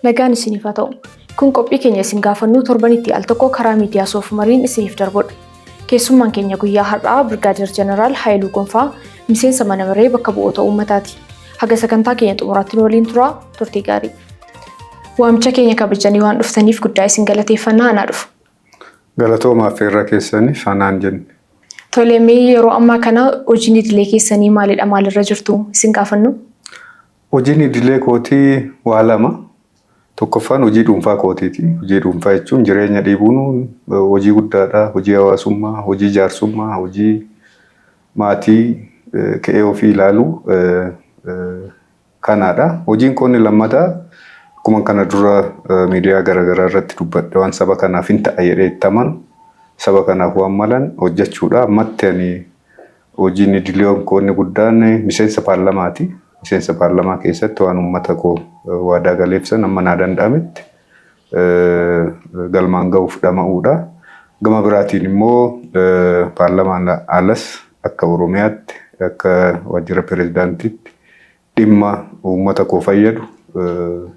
Nagaan isiniif haa ta'u. Kun qophii keenya isin gaafannuu torbanitti al tokko karaa miidiyaa Soofumariin isiniif darbudha. Keessummaan keenya guyyaa har'aa Birgaadeer Jeneraal Haayiluu Gonfaa miseensa mana maree bakka bu'oota uummataati. Haga sagantaa keenya xumuraatti nu waliin turaa, turtii gaarii. Waamicha keenya kabajanii waan dhuftaniif guddaa isin galateeffannaa, anaa dhufu. Galatooma affeerraa keessaniif, anaan jenne. Tole, mee yeroo ammaa kana hojiin idilee keessanii maalidha, maalirra jirtu isin gaafannu? Hojiin idilee kootii waa lama. Tokkoffaan hojii dhuunfaa kootiiti. Hojii dhuunfaa jechuun jireenya dhiibuun hojii guddaadha. Hojii hawaasummaa, hojii jaarsummaa, hojii maatii ka'ee ofii ilaalu kanaadha. Hojiin koo inni lammataa, akkuma kana dura miidiyaa garaagaraa irratti dubbadhe, waan saba kanaaf hin ta'a jedhee itti amanu, saba kanaaf waan malan hojjechuudha. Ammatti ani hojiin idilee koo inni guddaan miseensa paarlamaati. Miseensa paarlamaa keessatti waan uummata koo waadaa galeef sana amma naa danda'ametti galmaan ga'uuf dhama'uudha. Gama biraatiin immoo paarlamaan alas akka Oromiyaatti, akka waajjira pirezidaantiitti dhimma uummata koo fayyadu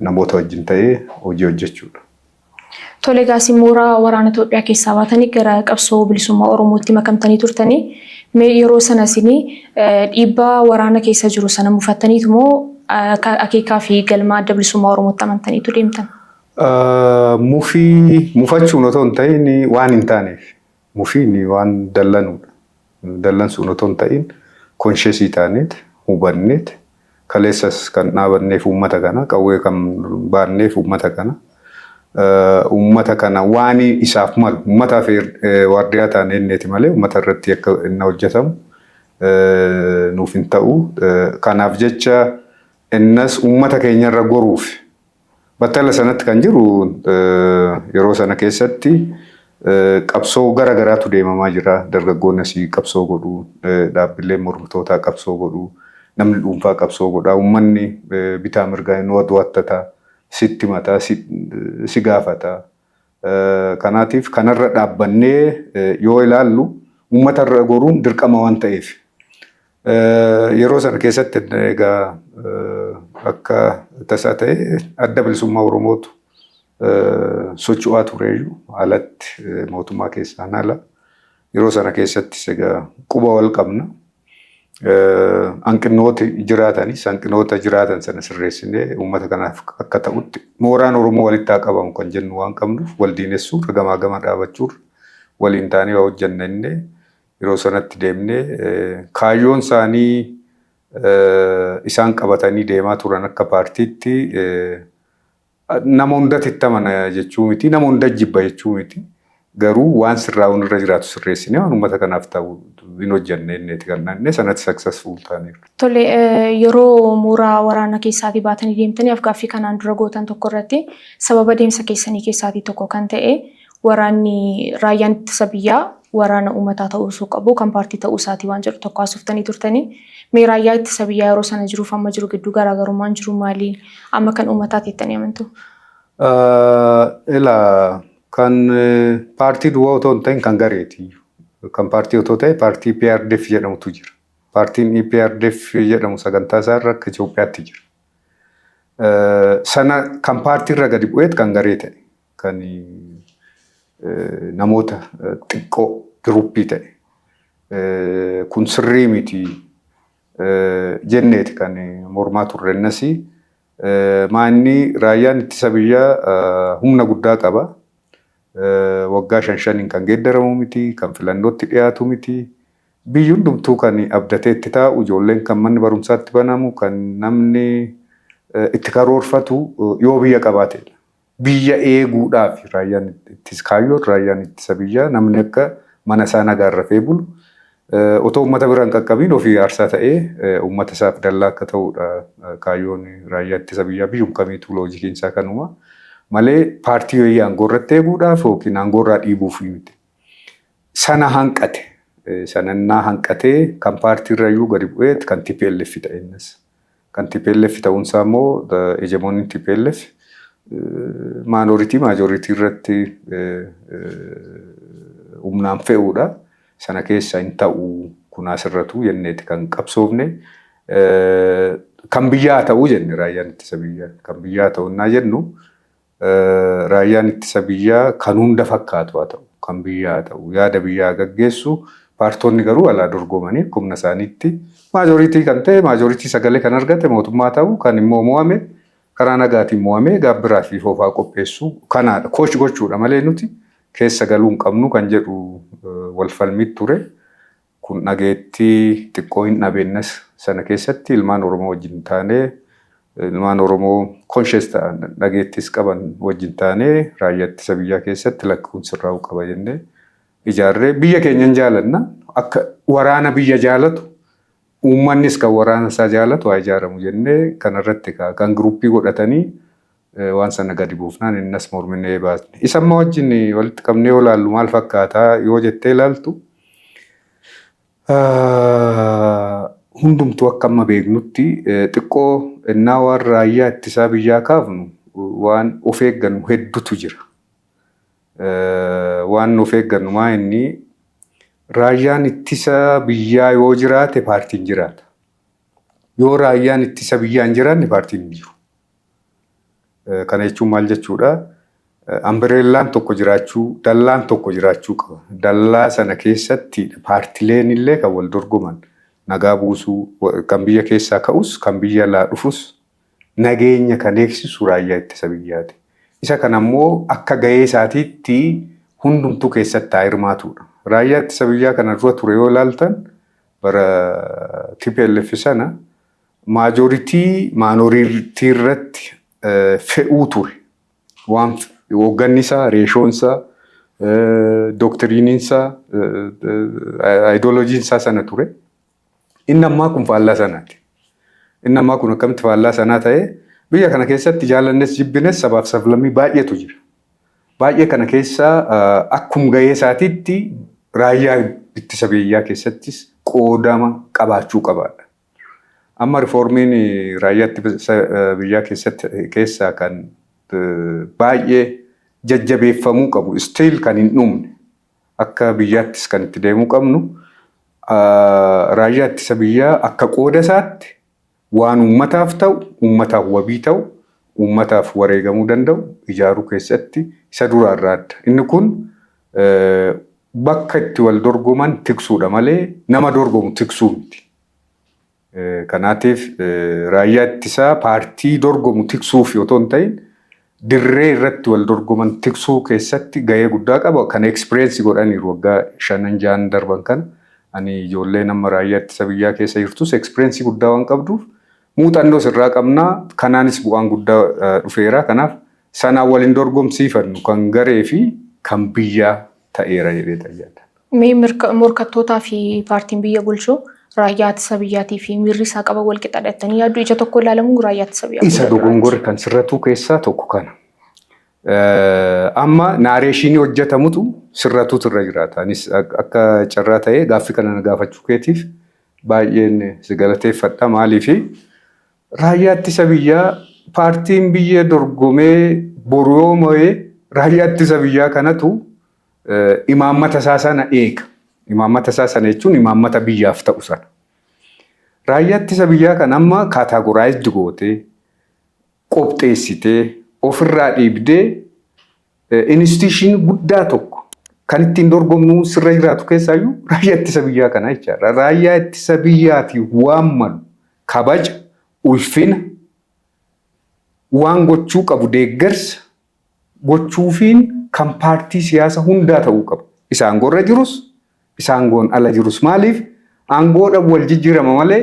namoota wajjin ta'ee hojii hojjechuudha. Tole, gaasii mooraa waraana Itoophiyaa keessaa baatanii gara qabsoo bilisummaa Oromootti makamtanii turtanii. Mee yeroo sana isinii dhiibbaa waraana keessa jiru sana mufattaniitu moo akeekaa fi galma Adda Bilisummaa Oromootti amantaniitu deemtan? Mufii mufachuun otoo hin ta'in, waan hin taaneef, mufiin waan dallanuudha. Dallansuun otoo hin ta'in, conscious taaneet, hubanneet, kaleessas kan dhaabanneef uummata kana, qawwee kan baanneef uummata kana. Uummata kana waan isaaf malu, uummataaf waardiyaa taane inneeti malee uummata irratti akka inni hojjetamu nuuf hin ta'u. Kanaaf jecha innas uummata keenyarra goruuf battala sanatti kan jiru, yeroo sana keessatti qabsoo gara garaatu deemamaa jira. Dargaggoonni asii qabsoo godhu, dhaabbileen mormitootaa qabsoo godhu, namni dhuunfaa qabsoo godha, uummanni bitaa mirgaa inni wattata, sitti mataa, si gaafata. Kanaatiif kanarra dhaabbannee yoo ilaallu, uummatarra goruun dirqama waan ta'eef. Yeroo sana keessatti egaa akka tasaa ta'e Adda Bilisummaa Oromootu socho'aa tureyyuu alatti, mootummaa keessaan ala. Yeroo sana keessattis egaa quba wal qabna. Hanqinooti jiraatanis, hanqinoota jiraatan sana sirreessinee uummata kanaaf akka ta'utti mooraan Oromoo walitti haa qabamu kan jennu waan qabnuuf, wal diinessuurra, gamaa gama dhaabachuurra waliin taanee waa hojjenna innee yeroo sanatti deemnee, kaayyoon isaanii isaan qabatanii deemaa turan akka paartiitti nama hundatti itti amana jechuu miti, nama hunda jibba jechuu miti. Garuu waan sirraa'uun irra jiraatu sirreessinee waan uummata kanaaf ta'u hin hojjenne inneeti kan naannee sanatti successful taaneerra. Tole, yeroo mooraa waraana keessaatii baatanii deemtanii afgaaffii kanaan dura gootan tokko irratti sababa deemsa keessanii keessaatii tokko kan ta'e waraanni raayyaan ittisa biyyaa waraana uummataa ta'uu qabu, kan paartii ta'uu isaatii waan jedhu tokko haasoftanii turtanii. Mee raayyaa ittisa biyyaa yeroo sana jiruuf amma jiru gidduu garaagarummaan jiru maali? Amma kan uummataati jettanii amantu? Ilaa, kan paartii duwwaa otoo hin ta'in kan gareeti. Kan paartii otoo ta'e paartii PRDF jedhamutu jira. Paartiin EPRDF jedhamu sagantaa isaa irra akka Itoophiyaatti jira. Sana kan paartii irra gadi bu'eet kan garee ta'e, kan namoota xiqqoo group ta'e. Kun sirrii miti jenneeti kan mormaa turre innas. Maanni raayyaan ittisa biyyaa humna guddaa qaba. Waggaa shan shaniin kan geeddaramu miti, kan filannootti dhiyaatu miti. Biyyi hundumtuu kan abdatee itti taa'u, ijoolleen kan manni barumsaatti banamu, kan namni itti karoorfatu yoo biyya qabaatedha. Biyya eeguudhaaf raayyaan ittisa, kaayyoon raayyaan ittisa biyyaa namni akka mana isaa nagaan rafee bulu, otoo uummata bira hin qaqqabiin ofii aarsaa ta'ee uummata isaaf dallaa akka ta'udha kaayyoon raayyaa ittisa biyyaa biyyum kamiituu, logiciin isaa kanuma malee paartii wayii aangoo irratti eeguudhaaf yookiin aangoo irraa dhiibuuf miti. Sana hanqate. Sanannaa hanqatee kan paartii irrayyuu gadi bu'ee kan TPLF ta'e innis. Kan TPLF ta'uunsaa immoo hegemoniin TPLF minority majority irratti humnaan fe'uudha. Sana keessa hin ta'u, kun asirratu jenneeti kan qabsoofne. Kan biyyaa ta'uu jenne, raayyaan ittisa biyyaa. Kan biyyaa ta'unnaa jennu Raayyaan ittisa biyyaa kan hunda fakkaatu haa ta'u, kan biyyaa haa ta'u, yaada biyyaa gaggeessu, paartonni garuu alaa dorgomanii humna isaaniitti majority kan ta'e, majority sagalee kan argate mootummaa ta'u, kan immoo mo'ame karaa nagaatiin mo'amee gaabbiraa fi foofaa qopheessu kanaadha. Coach gochuudha malee nuti keessa galuu hin qabnu kan jedhu wal falmii ture. Kun dhageettii xiqqoo hin dhabeennas sana keessatti ilmaan Oromoo wajjin taanee, ilmaan Oromoo conscious ta'an dhageettis qaban wajjin taanee, raayyaa ittisa biyyaa keessatti lakkuun sirraa'uu qaba jennee ijaarree. Biyya keenya hin jaalanna, akka waraana biyya jaalatu, uummannis kan waraana isaa jaalatu haa ijaaramu jennee kanarratti kan group godhatanii waan sana gadi buufnaan innas morminee baasne. Isa amma wajjin walitti qabnee yoo ilaallu maal fakkaataa yoo jettee ilaaltu, hundumtuu akka amma beeknutti xiqqoo innaa waan raayyaa ittisaa biyyaa kaafnu waan of eeggannu hedduutu jira. Waan of eeggannu maa inni raayyaan ittisa biyyaa yoo jiraate paartiin jiraata. Yoo raayyaan ittisa biyyaa hin jiraanne paartiin hin jiru. Kana jechuun maal jechuudha? Umbrellaan tokko jiraachuu, dallaan tokko jiraachuu qaba. Dallaa sana keessatti paartileen illee kan wal dorgoman nagaa buusuu, kan biyya keessaa ka'us kan biyya alaa dhufus nageenya kan eegsisu raayyaa ittisa biyyaati. Isa kana immoo akka gahee isaatiitti hundumtuu keessatti haa hirmaatudha. Raayyaa ittisa biyyaa kana dura ture yoo ilaaltan, bara TPLF sana majority minority irratti fe'uu ture. Waan hoogganni isaa, ratioon isaa, doctrineiin isaa, ideologyn isaa sana ture. Inni ammaa kun faallaa sanaati. Inni ammaa kun akkamitti faallaa sanaa ta'ee? Biyya kana keessatti jaalannes jibbines sabaaf sablammii baay'eetu jira. Baay'ee kana keessa akkum gahee isaatiitti raayyaa ittisa biyyaa keessattis qoodama qabaachuu qabaadha. Amma reformiin raayyaa ittisa biyyaa keessatti keessaa kan baay'ee jajjabeeffamuu qabu, still kan hin dhumne, akka biyyaattis kan itti deemuu qabnu, raayyaa ittisa biyyaa akka qooda isaatti waan uummataaf ta'u, uummataaf wabii ta'u, uummataaf wareegamuu danda'u ijaaruu keessatti isa duraarraa adda. Inni kun bakka itti wal dorgoman tiksuudha malee nama dorgomu tiksuu miti. Kanaatiif raayyaa ittisaa paartii dorgomu tiksuuf otoo hin ta'in dirree irratti wal dorgoman tiksuu keessatti gahee guddaa qaba. Kan experience godhaniiru waggaa shanan ja'an darban kana. Ani ijoollee nama raayyaa ittisa biyyaa keessa jirtus experience guddaa waan qabduuf muuxannoo sirraa qabnaa. Kanaanis bu'aan guddaa dhufeera. Kanaaf sanaan waliin dorgomsiifannu kan garee fi kan biyyaa ta'eera jedhee tajaajila. Mee morkattootaa fi paartiin biyya bulchu raayyaa ittisa biyyaatii fi miirri isaa qaban wal qixaadha jettanii yaaddu? Ija tokko ilaalamu raayyaa ittisa biyyaa? Isa dogongorri kan sirratuu keessaa tokko kana. Amma narration hojjetamutu sirratuutu irra jiraata. Anis akka carraa ta'ee gaaffii kana na gaafachuu keetiif baay'een si galateeffadha. Maaliifi raayyaa ittisa biyyaa paartiin biyya dorgomee boru yoo mo'ee raayyaa ittisa biyyaa kanatu imaammata isaa sana eega. Imaammata isaa sana jechuun imaammata biyyaaf ta'u sana. Raayyaa ittisa biyyaa kan amma categorized gootee, qopheessitee, ofirraa dhiibdee, institution guddaa tokko kan ittiin dorgomnu sirra jiraatu keessaayyuu raayyaa ittisa biyyaa kana jechaadha. Raayyaa ittisa biyyaatiif waan malu kabaja, ulfina, waan gochuu qabu deeggarsa gochuufiin kan paartii siyaasa hundaa ta'uu qaba. Isa aangoorra jirus, isa aangoon ala jirus. Maaliif? Aangoodhaan wal jijjiirama malee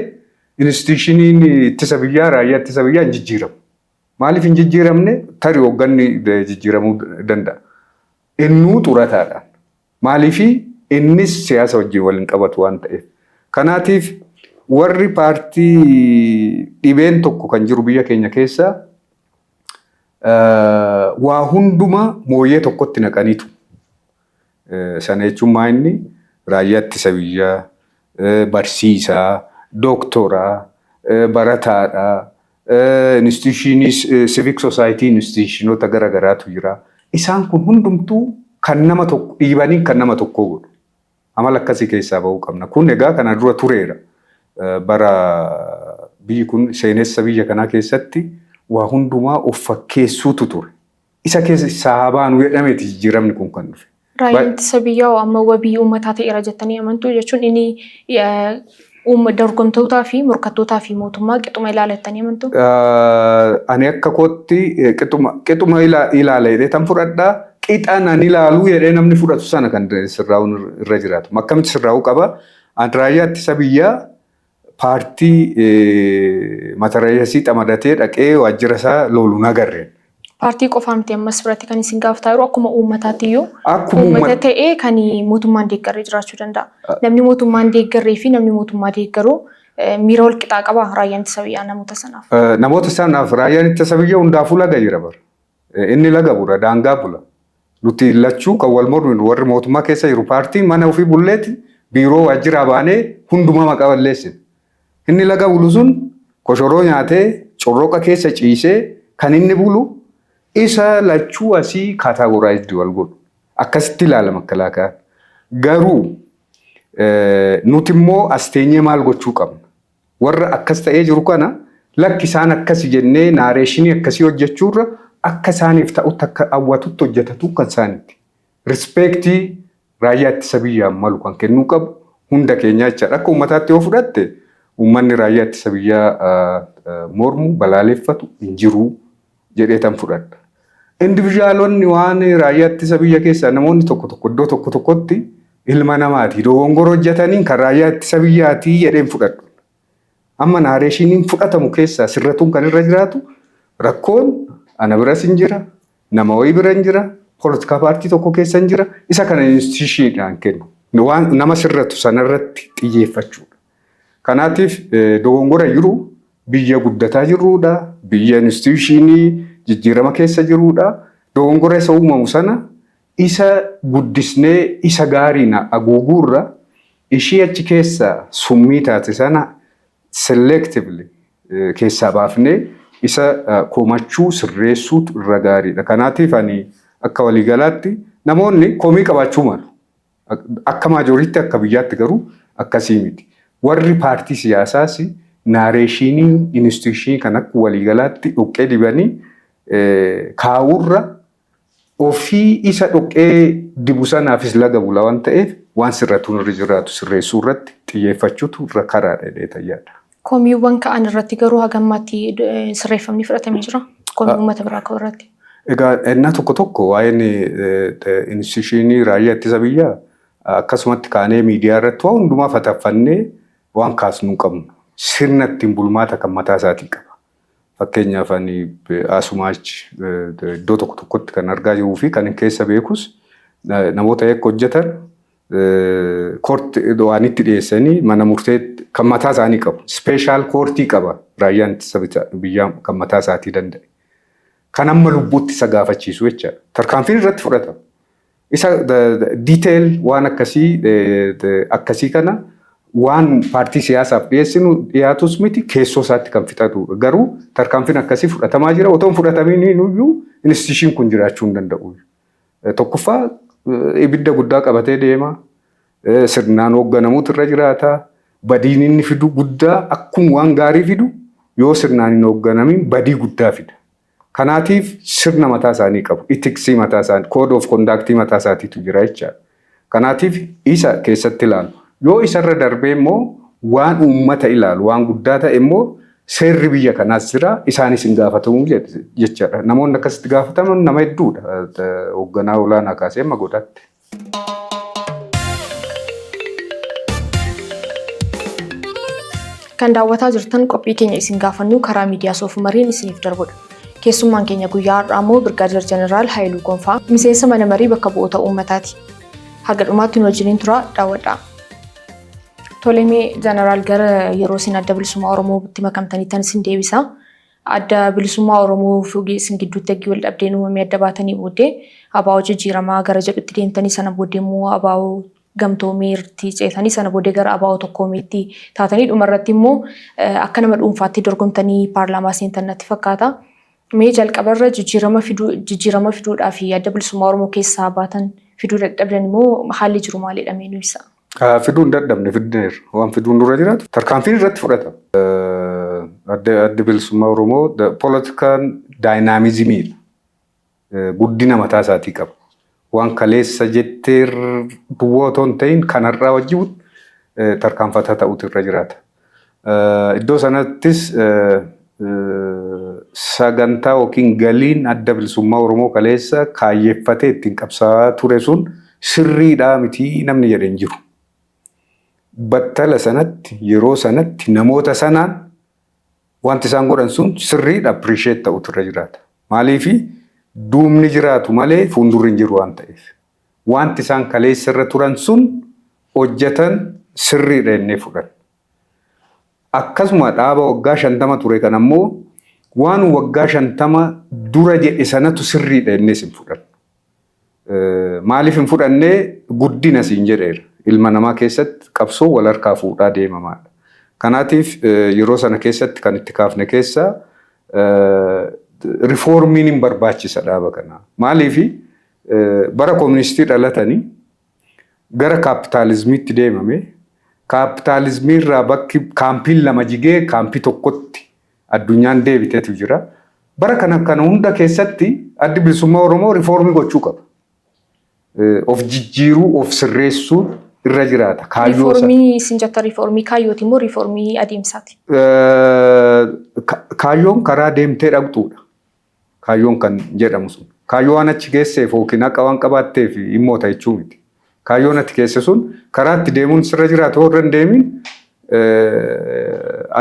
institutioniin ittisa biyyaa, raayyaa ittisa biyyaa hin jijjiiramu. Maaliif hin jijjiiramne? Tarii hoogganni jijjiiramuu danda'a. Innuu xurataadhaan. Maaliifi innis siyaasa wajjin wal hin qabatu waan ta'eef. Kanaatiif warri paartii dhibeen tokko kan jiru biyya keenya keessa waa hundumaa mooyyee tokkotti naqaniitu. Sana jechuun maa inni raayyaa ittisa biyyaa, barsiisaa, dooktoraa, barataadha, institution, civic society institutionoota garaagaraatu jira. Isaan kun hundumtuu kan nama tokko dhiibanii kan nama tokkoo godhu. Amala akkasii keessaa bahuu qabna. Kun egaa kana dura tureera. Bara biyyi kun seenessa biyya kanaa keessatti waa hundumaa of fakkeessuutu ture. Isa keessa haa baanu jedhameeti jijjiiramni kun kan dhufe. Raayyaan ittisa biyyaa amma wabii uummataa ta'eera jettanii amantuu jechuun inni dorgomtootaa fi morkattootaa fi mootummaa qixuma ilaalattanii amantuu? Ani akka kootti qixuma ilaala jedhee tan fudhadhaa. Qixaan ani ilaaluu jedhee namni fudhatu sana kan sirraa'uun irra jiraatu. Akkamitti sirraa'uu qaba? Ani raayyaa ittisa biyyaa paartii matarayyasii xamadatee dhaqee waajjira isaa loolu nagarreen. Paartii qofaa miti, ammas biratti kan isin gaafataa jiru akkuma uummataatti iyyuu uummata ta'ee kan mootummaan deeggarree jiraachuu danda'a. Namni mootummaan deeggarree fi namni mootummaa deeggaru miira wal qixaa qaba raayyaan ittisa biyyaa namoota sanaaf? Namoota sanaaf raayyaan ittisa biyyaa hundaafuu laga jira bara. Inni laga bula, daangaa bula. Nuti lachuu kan wal morminu warri mootummaa keessa jiru paartiin mana ofii bulleeti biiroo waajjiraa baanee hundumaa maqaa balleessine. Inni laga bulu sun koshoroo nyaatee corroqa keessa ciisee kan inni bulu isa lachuu asii categorized wal godhu. Akkasitti ilaala makalaakaan. Garuu nuti immoo as teenyee maal gochuu qabna? Warra akkas ta'ee jiru kana lakki isaan akkasi jennee narration akkasii hojjechuurra akka isaaniif ta'utti, akka hawwatutti hojjetatu kan isaaniiti. Respect raayyaa ittisa biyyaan malu kan kennuu qabu hunda keenyaa jechaadha. Akka uummataatti yoo fudhatte, uummanni raayyaa ittisa biyyaa mormu balaaleffatu hin jiru jedhee tan fudhadha. Individualonni waan raayyaa ittisa biyya keessaa namoonni tokko tokko iddoo tokko tokkotti ilma namaati dogongora hojjetaniin kan raayyaa ittisa biyyaatii jedheen fudhadhu. Amma narrationiin fudhatamu keessaa sirratuun kan irra jiraatu rakkoon ana biras hin jira, nama wayii bira hin jira, poolitikaa paartii tokko keessa hin jira. Isa kana institutioniidhaan kennu. Waan nama sirratu sanarratti xiyyeeffachuudha. Kanaatiif dogongora jiru biyya guddataa jirrudha, biyya institution jijjiirama keessa jirudha. Dogongora isa uumamu sana isa guddisnee isa gaariin haguuguurra ishii achi keessa summii taate sana selectively keessaa baafnee isa komachuu sirreessuutu irra gaariidha. Kanaatiif ani akka waliigalaatti namoonni komii qabaachuu malu. Akka majority akka biyyaatti garuu akkasii miti. Warri paartii siyaasaas narration institution kan akka waliigalaatti dhoqqee dibanii kaa'urra ofii isa dhoqqee dibu sanaafis laga bula waan ta'eef, waan sirratuun irra jiraatu sirreessuu irratti xiyyeeffachuutu irra karaadha jedhee tayyaadha. Komiiwwan ka'an irratti garuu hagammaatti sirreeffamni fudhatamee jira? Komii uummata biraa ka'u irratti. Egaa ennaa tokko tokko waa'een institution raayyaa ittisa biyyaa akkasumatti kaanee miidiyaa irratti waan hundumaa fataffannee waan kaasnu hin qabnu. Sirna ittiin bulmaata kan mataa isaatii qaba. Fakkeenyaaf ani asumaachi iddoo tokko tokkotti kan argaa jiruu fi kan keessa beekus namoota yakka hojjetan court waan itti dhiyeessanii mana murtee kan mataa isaanii qabu. Special court qaba raayyaan ittisa biyyaa kan mataa isaatii danda'e. Kan amma lubbuutti isa gaafachiisu jechaadha. Tarkaanfiin irratti fudhatama. Isa detail waan akkasii akkasii kana waan paartii siyaasaaf dhiyeessinu dhiyaatus miti, keessoo isaatti kan fixatudha. Garuu tarkaanfiin akkasii fudhatamaa jira. Otoo hin fudhatamiin iyyuu institution kun jiraachuu hin danda'u. Tokkoffaa, ibidda guddaa qabatee deema. Sirnaan hoogganamuutu irra jiraata. Badiin inni fidu guddaa, akkuma waan gaarii fidu yoo sirnaan hin hoogganamin badii guddaa fida. Kanaatiif sirna mataa isaanii qabu. Ethics mataa isaanii, code of conduct mataa isaatiitu jira jechaadha. Kanaatiif isa keessatti ilaalu. Yoo isarra darbee immoo waan uummata ilaalu, waan guddaa ta'e immoo seerri biyya kanaas jira, isaanis hin gaafatamu jechaadha. Namoonni akkasitti gaafataman nama hedduudha. Hoogganaa olaanaa kaasee amma godaatti. Kan daawwataa jirtan qophii keenya isin gaafannu karaa miidiyaa Soofumariin isiniif darbudha. Keessummaan keenya guyyaa har'aa immoo Birgaadir Jeneraal Haayiluu Gonfaa, miseensa mana marii bakka bu'oota uummataati. Haga dhumaatti nu wajjiniin tura, daawwadhaa. Tolemee Jeneraal, gara yeroo isin Adda Bilisummaa Oromootti makamtaniittan isin deebisa. Adda Bilisummaa Oromoo fi isin gidduutti eegii wal dhabdeen uumamee adda baatanii booddee ABO jijjiiramaa gara jedhutti deemtanii, sana booddee immoo ABO gamtoomeetti ceetanii, sana booddee gara ABO tokkoomeetti taatanii, dhumarratti immoo akka nama dhuunfaatti dorgomtanii paarlaamaa seentan natti fakkaata. Mee jalqabarra jijjiirama fiduudhaa fi Adda Bilisummaa Oromoo keessaa baatan fiduu dadhabdan immoo haalli jiru maalidha, mee nu ibsa? Fiduu hin dadhabne, fidneerra. Waan fiduun dura jiraatu tarkaanfiin irratti fudhatama. Addi Bilisummaa Oromoo poolitikaan dynamismiidha. Guddina mataa isaatii qaba. Waan kaleessa jettee duwwaa otoo hin ta'in kanarraa wajjin tarkaanfataa ta'utu irra jiraata. Iddoo sanattis sagantaa yookiin galiin Adda Bilisummaa Oromoo kaleessa kaayyeeffatee ittiin qabsaa'aa ture sun sirriidhaa miti namni jedhe hin jiru. Battala sanatti, yeroo sanatti, namoota sanaan wanti isaan godhan sun sirriidha, appreciate ta'utu irra jiraata. Maaliifi duubni jiraatu malee fuuldurri hin jiru waan ta'eef. Wanti isaan kaleessa irra turan sun hojjetan sirriidha jennee fudhanna. Akkasuma dhaaba waggaa 50 ture kan ammoo waan waggaa 50 dura jedhe sanatu sirriidha jennees hin fudhannu. Maaliif hin fudhannee? Guddina siin jedheera. Ilma namaa keessatti qabsoo wal harkaa fuudhaa deemamaadha. Kanaatiif yeroo sana keessatti kan itti kaafne keessa reformiin hin barbaachisa dhaaba kanaa. Maaliif bara kooministii dhalatanii gara kaapitaalizimiitti deemame, kaapitaalizimii irraa bakki kaampiin lama jigee kaampii tokkotti addunyaan deebiteetu jira. Bara kana hunda keessatti Addi Bilisummaa Oromoo reformii gochuu qaba. Of jijjiiruu, of sirreessuu irra jiraata. Kaayyoo Reformii isin jettan reformii kaayyooti immoo reformii adeemsaati? Kaayyoon karaa deemtee dhaqxuudha. Kaayyoon kan jedhamu sun. Kaayyoo waan achi geesseef yookiin haqa waan qabaatteef dhimmoota jechuu miti. Kaayyoon ati keesse sun karaa itti deemuun sirra jiraatu irra hin deemin,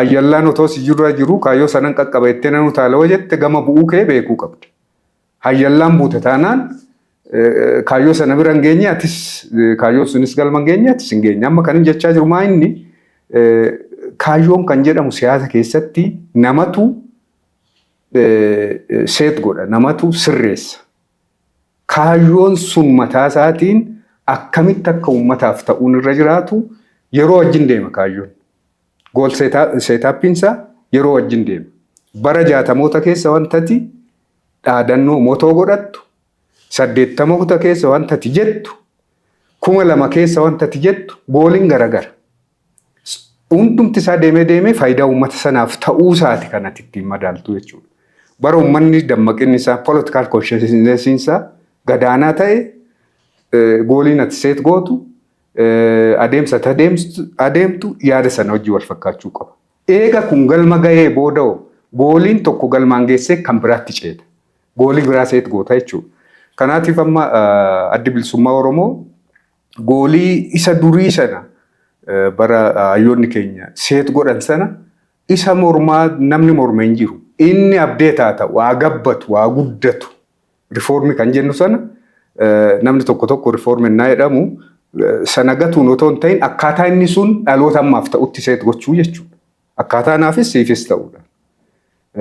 ayyallaan otoo si jira jiru kaayyoo sanan qaqqaba jettee nan utaala yoo jette, gama bu'uu kee beekuu qabda. Hayyallaan buute taanaan kaayyoo sana bira hin geenye, atis kaayyoon sunis galma hin geenye, atis hin geenye. Amma kan inni jechaa jiru maa inni kaayyoon kan jedhamu siyaasa keessatti namatu set godha, namatu sirreessa. Kaayyoon sun mataa isaatiin akkamitti akka uummataaf ta'uun irra jiraatu yeroo wajjin deema kaayyoon. Goal setupiinsaa yeroo wajjin deema. Bara 60moota keessa wantati dhaadannoo motto godhattu, 80moota keessa wantati jettu, 2000 keessa wantati jettu goaliin garagara. Hundumti isaa deemee deemee faayidaa uummata sanaaf ta'uu isaati kan ati ittiin madaaltu jechuudha. Bara uummanni dammaqinni isaa, political consciousness isaa gadaanaa ta'e, goaliin ati set gootu, adeemsa ati adeemtu yaada sana hojii wal fakkaachuu qaba. Eega kun galma gahee booda goaliin tokko galmaan geessee kan biraatti ceeta. Goalii biraa set goota jechuudha. Kanaatiif amma Addi Bilisummaa Oromoo goalii isa durii sana, bara hayyoonni keenya set godhan sana, isa mormaa namni morma hin jiru. Inni update haa ta'u, waa gabbatu, waa guddatu. Reformii kan jennu sana namni tokko tokko reformii innaa jedhamu sana gatuun otoo hin ta'in akkaataa inni sun dhaloota ammaaf ta'utti set gochuu jechuudha. Akkaataa naafis siifis ta'uudha.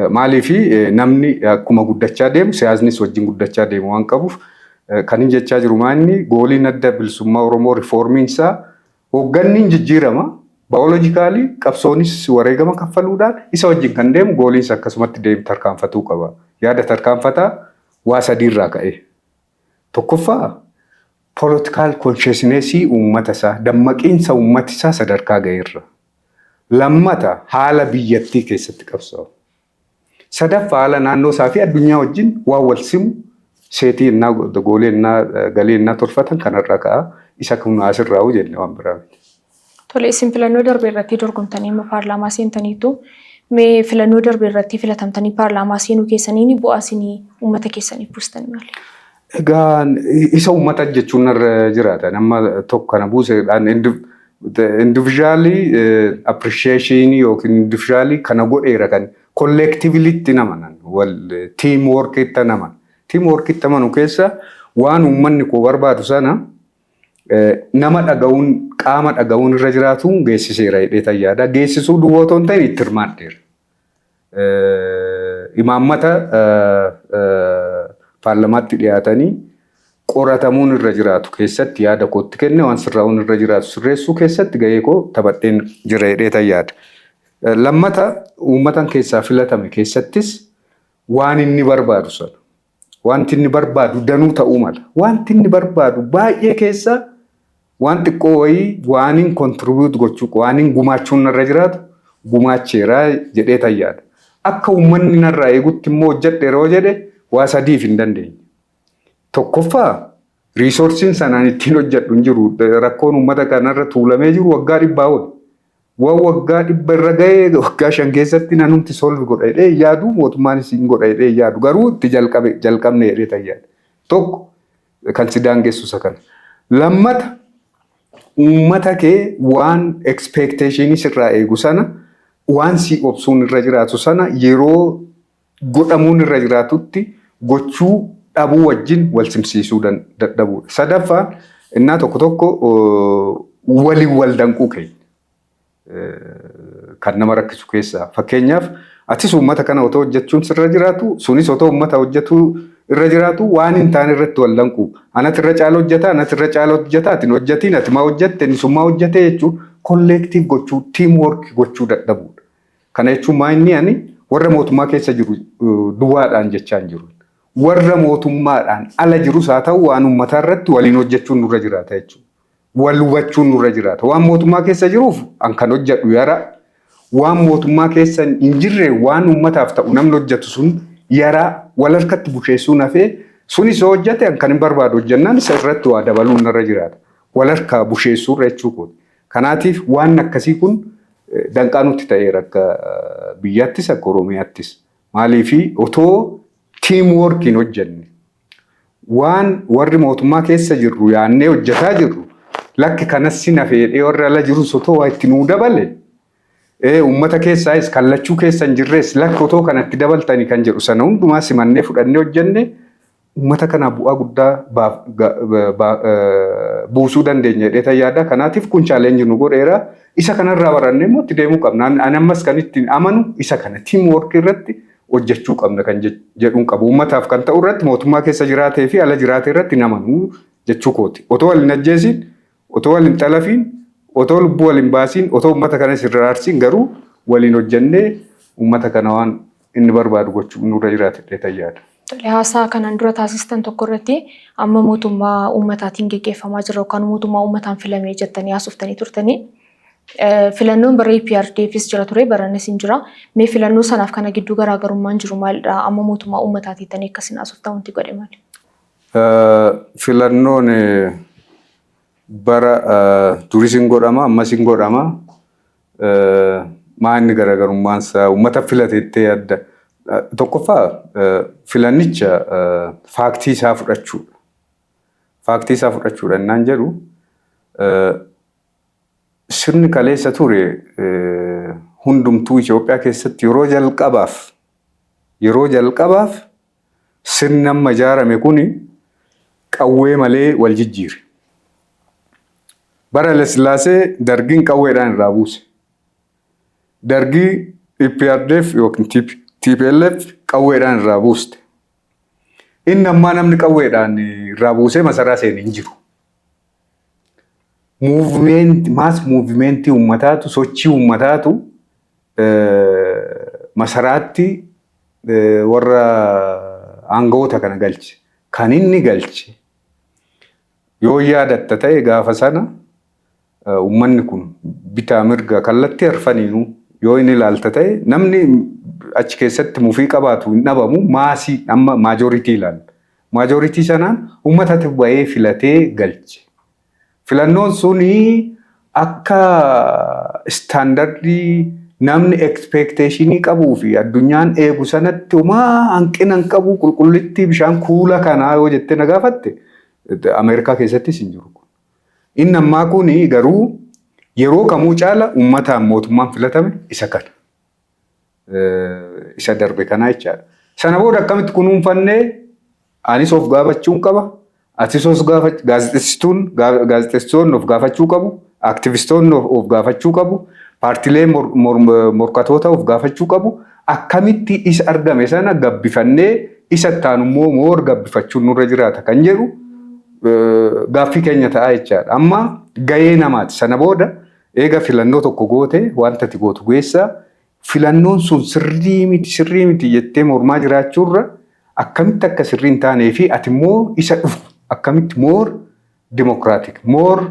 Maaliifi namni akkuma guddachaa deemu siyaasnis wajjin guddachaa deemu waan qabuuf, kan hin jechaa jiru maanni goaliin Adda Bilisummaa Oromoo reformiin isaa hoogganni hin jijjiirama. Biologically qabsoonis wareegama kaffaluudhaan isa wajjin kan deemu goaliinsa akkasumatti deemu tarkaanfatuu qaba. Yaada tarkaanfataa waa sadiirraa ka'e. Tokkoffaa, political consciousnessii uummata isaa, dammaqiinsa uummata isaa sadarkaa ga'eerra. Lammata, haala biyyattii keessatti qabsaa'u. Sadaffaa, haala naannoo isaa fi addunyaa wajjin waan wal simu setii innaa goalii innaa galii innaa tolfatan kanarraa ka'a. Isa kun asirraa jenne, waan biraa miti. Tole, isin filannoo darbe irratti dorgomtanii amma paarlaamaa seentaniitu. Mee filannoo darbe irratti filatamtanii paarlaamaa seenuu keessaniin bu'aa isinii uummata keessaniif buustanii maali? Egaa isa uummata jechuun irra jiraata. Nama tokko kana buuseedhaan individually appreciation yookiin individually kana godheera kan collectivelytti namanan, wal team workitti naman. Team workitti amanu keessa waan uummanni koo barbaadu sana nama dhaga'uun, qaama dhaga'uun irra jiraatu geessiseera jedhee yaada. Geessisuu duwwaa otoo hin ta'in itti hirmaadheera. Imaammata paarlamaatti dhiyaatanii qoratamuun irra jiraatu keessatti yaada kootti kenne, waan sirraa'uun irra jiraatu sirreessuu keessatti gahee koo taphadheen jira jedhee yaada. Lammata, uummatan keessaa filatame keessattis waan inni barbaadu sana, wanti inni barbaadu danuu ta'uu mala. Wanti inni barbaadu baay'ee keessa waan xiqqoo wayii waan hin contribute gochuu, waan hin gumaachuun narra jiraatu gumaacheeraa jedhee yaada. Akka uummanni narraa eegutti immoo hojjedheera yoo jedhe, waa sadiif hin dandeenye. Tokkoffaa, resourceiin sanaan ittiin hojjedhu hin jiru. Rakkoon uummata kanarra tuulamee jiru waggaa 100 ol. Waan waggaa 100 irra gahee waggaa 5 keessatti nanumti solve godha jedhee yaadu, mootummaanis hin godha jedhee yaadu, garuu itti jalqabe jalqabne jedhee tayyaadha. Tokko kan si daangessu isa kana. Lammata, uummata kee waan expectationii sirraa eegu sana, waan si obsuun irra jiraatu sana, yeroo godhamuun irra jiraatutti gochuu dhabuu wajjin wal simsiisuu dadhabuudha. Sadaffaan, innaa tokko tokko waliin wal danquu keenya kan nama rakkisu keessaa, fakkeenyaaf, atis uummata kana otoo hojjechuun sirra jiraatu, sunis otoo uummata hojjetuu irra jiraatu, waan hin taane irratti wal danqu. Anati irra caala hojjeta, anati irra caala hojjeta, ati hin hojjetiin, ati maa hojjette, inni sun maa hojjete jechuun collective gochuu, team work gochuu dadhabuudha. Kana jechuun maa inni ani warra mootummaa keessa jiru duwwaadhaan jechaa hin jiru. Warra mootummaadhaan ala jirus haa ta'u, waan uummataa irratti waliin hojjechuun nurra jiraata jechuudha. Wal hubachuun nurra jiraata. Waan mootummaa keessa jiruuf an kan hojjedhu yara. Waan mootummaa keessa hin jirre, waan uummataaf ta'u namni hojjetu sun yara. Wal harkatti busheessuun hafee, sunis yoo hojjete an kan hin barbaadu hojjennaan isa irratti waa dabaluun nurra jiraata. Wal harkaa busheessuurra jechuu kooti. Kanaatiif waan akkasii kun danqaa nutti ta'eera, akka biyyaattis akka Oromiyaattis. Maaliifi otoo team workiin hojjenne, waan warri mootummaa keessa jirru yaannee hojjetaa jirru lakki kanas si nafeedhee warri ala jirus otoo waa itti nuu dabale, uummata keessaayis kallachuu keessa hin jirres lakki otoo kanatti dabaltanii kan jedhu sana hundumaa simannee fudhannee hojjenne, uummata kanaa bu'aa guddaa buusuu dandeenya jedhee yaada. Kanaatiif kun challenge nu godheera. Isa kanarraa barannee immoo itti deemuu qabna. Ani ammas kan ittiin amanu isa kana, team work irratti hojjechuu qabna kan jedhuun qabu. Uummataaf kan ta'u irratti mootummaa keessa jiraatee fi ala jiraatee irratti hin amanu jechuu kooti. Otoo wal hin ajjeesiin, otoo wal hin xalafiin, otoo lubbuu wal hin baasiin, otoo uummata kana sirra aarsiin, garuu waliin hojjennee uummata kana waan inni barbaadu gochuu nurra jiraata jedhee yaada. Tole, haasaa kanaan dura taasistan tokko irratti amma mootummaa uummataatiin geggeeffamaa jira yookaan mootummaa uummataan filamee jettanii haasoftanii turtanii. Filannoon bara EPRDFs jira ture, barannis hin jira. Mee filannoo sanaaf kana gidduu garaagarummaan jiru maalidha? Amma mootummaa uummataatii jettanii akkasiin haasoftan wanti godhe maali? Filannoon bara duris hin godhama, ammas hin godhama. Maa inni garaagarummaan isaa uummata filateettee yaadda? Tokkoffaa, filannicha factii isaa fudhachuudha. Factii isaa fudhachuudha innaan jedhu, sirni kaleessa ture hundumtuu Itoophiyaa keessatti yeroo jalqabaaf sirni amma ijaarame kuni qawwee malee wal jijjiire. Bara Hayilasillaasee dargiin qawweedhaan irraa buuse. Dargii EPRDF yookiin TPLF qawweedhaan irraa buuste. Inni ammaa namni qawweedhaan irraa buusee masaraa seene hin jiru. Movement, mass movementii uummataatu, sochii uummataatu masaraatti warra aangawoota kana galche. Kan inni galche, yoo yaadatta ta'e, gaafa sana uummanni kun bitaa mirga kallattii arfaniinuu yoo inni ilaalta ta'e, namni achi keessatti mufii qabaatu hin dhabamu, massii amma majority ilaalla. Majority sanaan uummatatti bahee filatee galche. Filannoon suni akka standardii namni expectationii qabuu fi addunyaan eegu sanatti homaa hanqina hin qabu, qulqullittii bishaan kuula kanaa yoo jettee na gaafatte, Ameerikaa keessattis hin jiru. Inni ammaa kun garuu yeroo kamuu caala uummataan mootummaan filatame isa kana. Isa darbe kanaa jechaadha. Sana booda akkamitti kunuunfannee, anis of gaafachuun qaba. Atis of gaafachuu, gaazexeessituun, gaazexeessitoonni of gaafachuu qabu. Aktivistoonni of gaafachuu qabu. Paartilee morkatoota of gaafachuu qabu. Akkamitti isa argame sana gabbifannee isa ittaanu immoo more gabbifachuun nurra jiraata kan jedhu gaaffii keenya ta'a jechaadha. Amma gahee namaati. Sana booda eega filannoo tokko goote, wanta ati gootu geessa, filannoon sun sirrii miti, sirrii miti jettee mormaa jiraachuurra, akkamitti akka sirrii hin taanee fi ati immoo isa dhufu akkamitti more democratic, more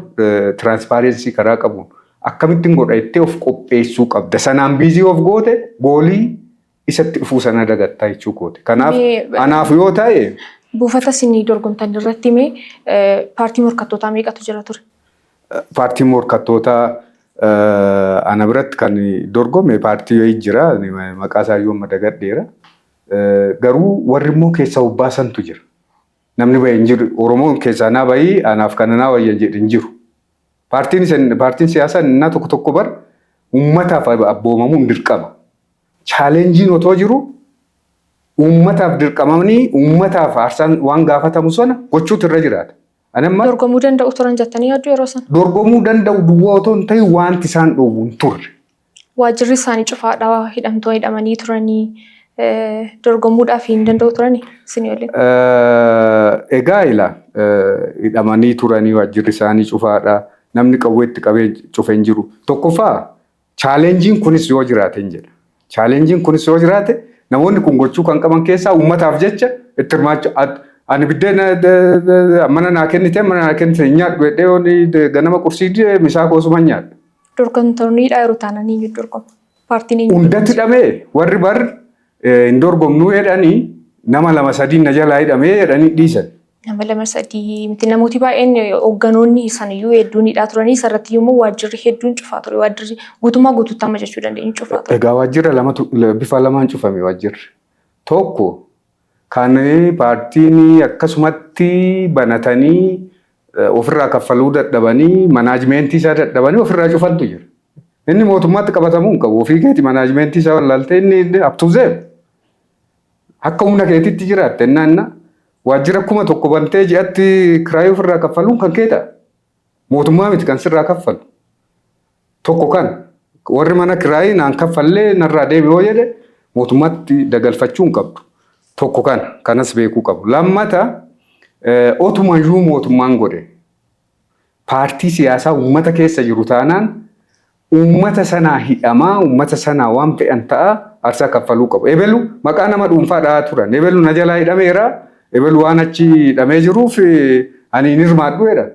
transparency karaa qabuun akkamittiin godha jettee of qopheessuu qabda. Sanaan busy of goote goalii isatti dhufuu sana dagattaa jechuu kooti. Kanaaf anaaf yoo ta'e Buufata isin dorgomtan irratti mee paartii morkattootaa meeqatu jira ture? Paartiin morkattootaa ana biratti kan dorgome paartii wayii jira. Maqaa isaa iyyuu amma dagadheera. Garuu warri immoo keessaa ubbaasantu jira. Namni bahee hin jiru. Oromoon keessaa naa bahii, anaaf kana naa wayya jedhe hin jiru. Paartiin siyaasaa innaa tokko tokko bar uummataaf abboomamuun dirqama. Challengeiin otoo jiru uummataaf dirqamanii uummataaf aarsaan waan gaafatamu sana gochuutu irra jiraata. Ani amma Dorgomuu danda'u turan jettanii yaaddu yeroo sana? Dorgomuu danda'u duwwaa otoo hin ta'in, wanti isaan dhoowwu hin turre. Waajjirri isaanii cufaadha, hidhamtoota hidhamanii turanii, dorgomuudhaaf hin danda'u turanii isinii waliin? Egaa ila hidhamanii turanii, waajjirri isaanii cufaadha. Namni qawwee itti qabee cufe hin jiru. Tokkoffaa, challengeiin kunis yoo jiraate hin jedha. Challengeiin kunis yoo jiraate, namoonni kun gochuu kan qaban keessaa uummataaf jecha itti hirmaachuu. Ani biddeena mana naa kennite, mana naa kennite hin nyaadhu jedhee, yoon ganama qursii misaa koosuma hin nyaadhu. Dorgomtoonni yeroo taanaan eenyu dorgoma? Paartiin eenyu? Hundatti hidhamee warri bar hin dorgomnuu jedhanii, nama lama sadii na jalaa hidhamee jedhanii dhiisan. Nama lama sadii miti, namooti baay'een, hoogganoonni saniyyuu hedduun hidhaa turanii, isarratti immoo waajjirri hedduun cufaa ture. Waajjirri guutummaa guutuutti amma jechuu dandeenyu cufaa ture. Egaa waajjira lamatu bifa lamaan cufame waajjirri. Tokko kan paartiin akkasumatti banatanii ofirraa kaffaluu dadhabanii, managementii isaa dadhabanii ofirraa cufantu jira. Inni mootummaatti qabatamuu hin qabu. Ofii keeti managementii isaa wallaaltee inni up to them. Akka humna keetitti jiraatte innaan waajjira 1000 bantee ji'atti kiraayii ofirraa kaffaluun kan kee ta'a. Mootummaa miti kan sirraa kaffalu. Tokko kan warri mana kiraayii naan kaffallee narraa deebi yoo jedhe, mootummaatti dagalfachuu hin qabdu. Tokko kan kanas beekuu qabu. Lammata, otumayyuu mootummaan godhe, paartii siyaasaa uummata keessa jiru taanaan, uummata sanaa hidhamaa, uummata sanaa waan fe'an ta'a, aarsaa kaffaluu qabu. Ebelu maqaa nama dhuunfaa dhahaa turan. Ebelu na jalaa hidhameera. Ebelu waan achi hidhamee jiruuf ani hin hirmaadhu jedhan.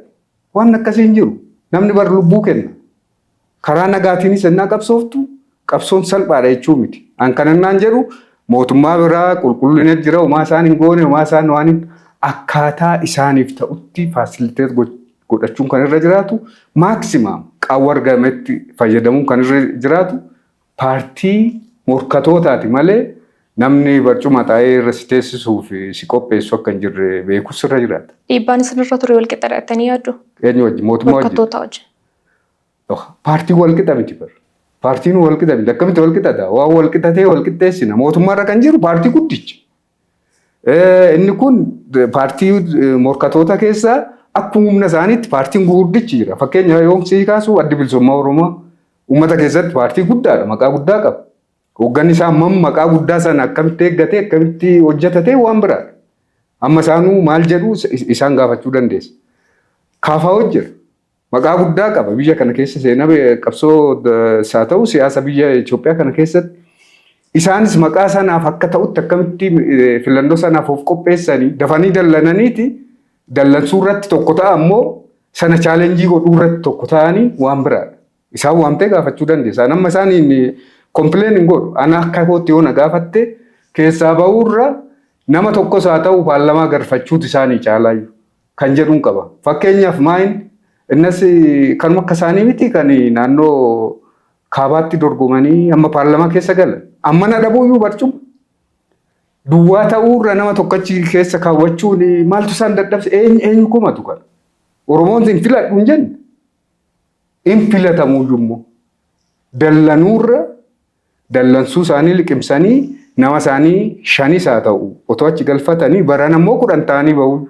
Waan akkasii hin jiru. Namni bar lubbuu kenna. Karaa nagaatiinis ennaa qabsooftu, qabsoon salphaadha jechuu miti. An kanannaan jedhu, mootummaa biraa qulqullina jira, homaa isaan hin goone, homaa isaan waan akkaataa isaaniif ta'utti facilitate godhachuun kan irra jiraatu, maximum qaawwa argametti fayyadamuun kan irra jiraatu paartii morkatootaati malee, namni barcuma taa'ee irra si teessisuu fi si qopheessu akka hin jirre beekus irra jiraata. Dhiibbaan isinirra ture wal qixa jettanii yaaddu? Eenyu wajjin? Mootummaa wajjin? Morkattoota wajjin. Paartiin wal qixa miti bara. Paartiin wal qixa miti. Akkamitti wal qixata? Waan wal qixatee wal qixxeessina. Mootummaarra kan jiru paartii guddicha. Inni kun paartii morkatoota keessaa akkuma humna isaaniitti paartiin gurguddichi jira. Fakkeenya yoo sii kaasu, Addi Bilisummaa Oromoo uummata keessatti paartii guddaadha. Maqaa guddaa qaba. Hoogganni isaa hammam maqaa guddaa sana akkamitti eeggatee, akkamitti hojjetatee waan biraadha. Amma isaanuu maal jedhu isaan gaafachuu dandeessa. KFO jira. Maqaa guddaa qaba biyya kana keessa, seenaa qabsoo isaa ta'u siyaasa biyya Itoophiyaa kana keessatti. Isaanis maqaa sanaaf akka ta'utti akkamitti filannoo sanaaf of qopheessanii, dafanii dallananiiti dallansuu irratti tokko ta'a, ammoo sana challenge godhuu irratti tokko ta'anii waan biraadha. Isaan waamtee gaafachuu dandeessa. Amma isaaniin complain hin godhu. Ana akka kootti yoo na gaafatte, keessaa bahuurra nama tokkos haa ta'u paarlamaa garfachuutu isaanii caalaayyuu kan jedhuun qaba. Fakkeenyaaf maayin innas kanuma akka isaanii miti kan naannoo kaabaatti dorgomanii amma paarlamaa keessa galan. Amma na dhabuuyyuu barcuma. Duwwaa ta'uurra nama tokkochi keessa kaawwachuun maaltu isaan dadhabse? Eenyu komatu kana? Oromoon hin filadhu hin jenne. Hin filatamuyyuu immoo. Dallanuurra dallansuu isaanii liqimsanii nama isaanii shanis haa ta'u otoo achi galfatanii, baran ammoo 10 ta'anii bahu.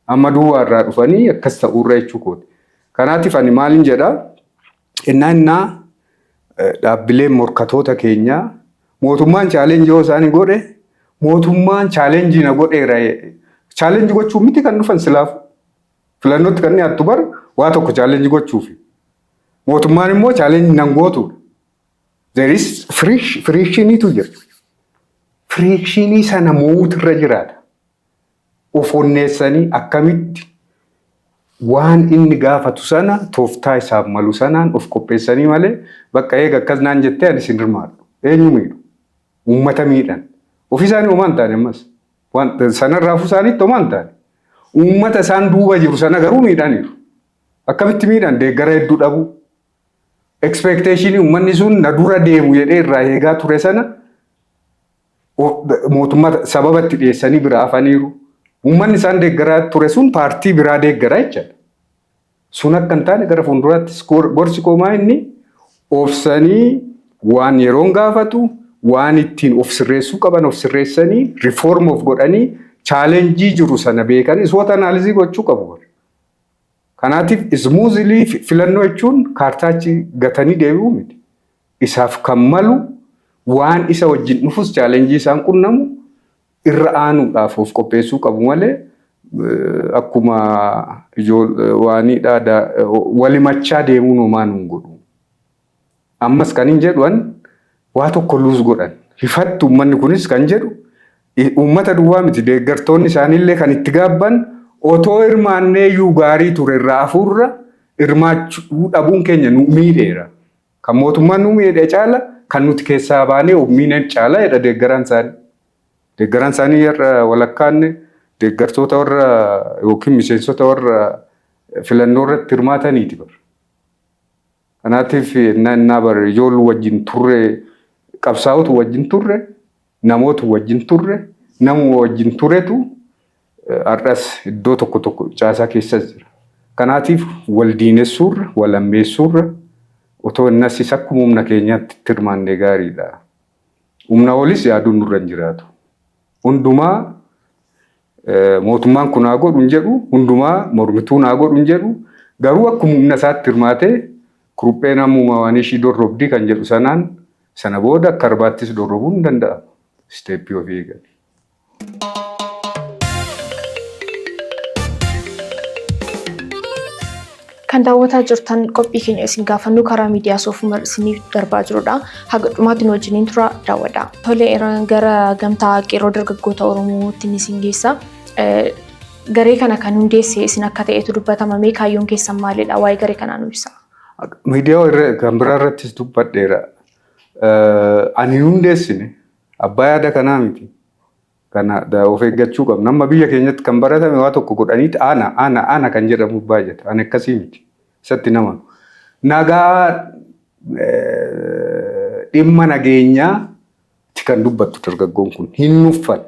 Amma duwwaa irraa dhufanii akkas ta'uurra jechuu kooti. Kanaatiif ani maalin jedhaa, innaa dhaabbileen morkatoota keenyaa mootummaan challenge yoo isaanii godhe, mootummaan challenge na godheera. Challenge gochuun miti kan dhufan silaafu. Filannootti kan dhiyaattu bar waa tokko challenge gochuufi. Mootummaan immoo challenge nan gootudha. There is frictioniitu jira. Frictionii sana mo'uutu irra jiraata. Of onneessanii akkamitti waan inni gaafatu sana tooftaa isaaf malu sanaan of qopheessanii malee, bakka eega akkas naan jettee ani sin hirmaadhu. Eenyu miidhu? Uummata miidhan. Ofii isaanii homaa hin taane ammas. Waan sanarraa hafuu isaaniitti homaa hin taane. Uummata isaan duuba jiru sana garuu miidhaniiru. Akkamitti miidhan? Deeggara hedduu dhabuu. Expectation uummanni sun na dura deemu jedhee irraa eegaa ture sana mootummaa sababa itti dhiyeessanii biraa hafaniiru. Uummanni isaan deeggaraa ture sun paartii biraa deeggaraa jechaadha. Sun akka hin taane gara fuulduraattis gorsi koomaa inni obsanii waan yeroon gaafatu, waan ittiin of sirreessuu qaban of sirreessanii, reform of godhanii, challenge jiru sana beekanii SWOT analysis gochuu qabu. Kanaatiif smoothly filannoo jechuun kaartaachi gatanii deebi'uu miti. Isaaf kan malu waan isa wajjin dhufus, challenge isaan qunnamu irra aanuudhaaf of qopheessuu qabu malee, akkuma waaniidha walimachaa deemuun homaa nuun godhu. Ammas kan hin jedhuan waa tokko lose godhan. Hifattu uummanni kunis kan jedhu uummata duwwaa miti, deeggartoonni isaaniillee kan itti gaabban otoo hirmaannee iyyuu gaarii ture, irraa hafuurra hirmaachuu dhabuun keenya nu miidheera. Kan mootummaan nu miidhe caala kan nuti keessaa baanee of miidhan caala jedha deeggaraan isaanii. Deeggaraan isaanii har'a walakkaan deeggartoota warra yookiin miseensota warra filannoo irratti hirmaataniiti bara. Kanaatiif innaa bara ijoollu wajjin turre, qabsaa'otu wajjin turre, namoota wajjin turre, namuma wajjin turetu har'as iddoo tokko tokko caasaa keessas jira. Kanaatiif wal diinessuurra, wal ammeessuurra otoo innasis akkuma humna keenyaatti itti hirmaannee gaariidha. Humna olis yaaduun nurra hin jiraatu. Hundumaa mootummaan kun haa godhu hin jedhu, hundumaa mormituun haa godhu hin jedhu, garuu akkuma humna isaatti hirmaatee kurupheen ammuma waan ishii dorrobdii kan jedhu sanaan sana booda akka arbaattis dorrobuun hin danda'amu. Step ofii eegan. Kan daawwataa jirtan qophii keenya isin gaafannu karaa miidiyaa Soofumar isiniif darbaa jirudha. Haga dhumaatti nu wajjiniin tura, daawwadha. Tole, gara gamtaa qeerroo dargaggoota Oromootti isin geessa. Garee kana kan hundeesse isin akka ta'etu dubbatama. Mee kaayyoon keessan maalidha? Waa'ee garee kanaa nu ibsa. Miidiyaa kan biraa irrattis dubbadheera. Ani hundeessine, abbaa yaada kanaa miti. Kana of eeggachuu qabna. Amma biyya keenyatti kan baratame waa tokko godhaniiti ana ana ana kan jedhamu baay'ata. Ani akkasii miti. Isatti nama. Nagaa, dhimma nageenyaa kan dubbattu dargaggoon kun hin nuffan.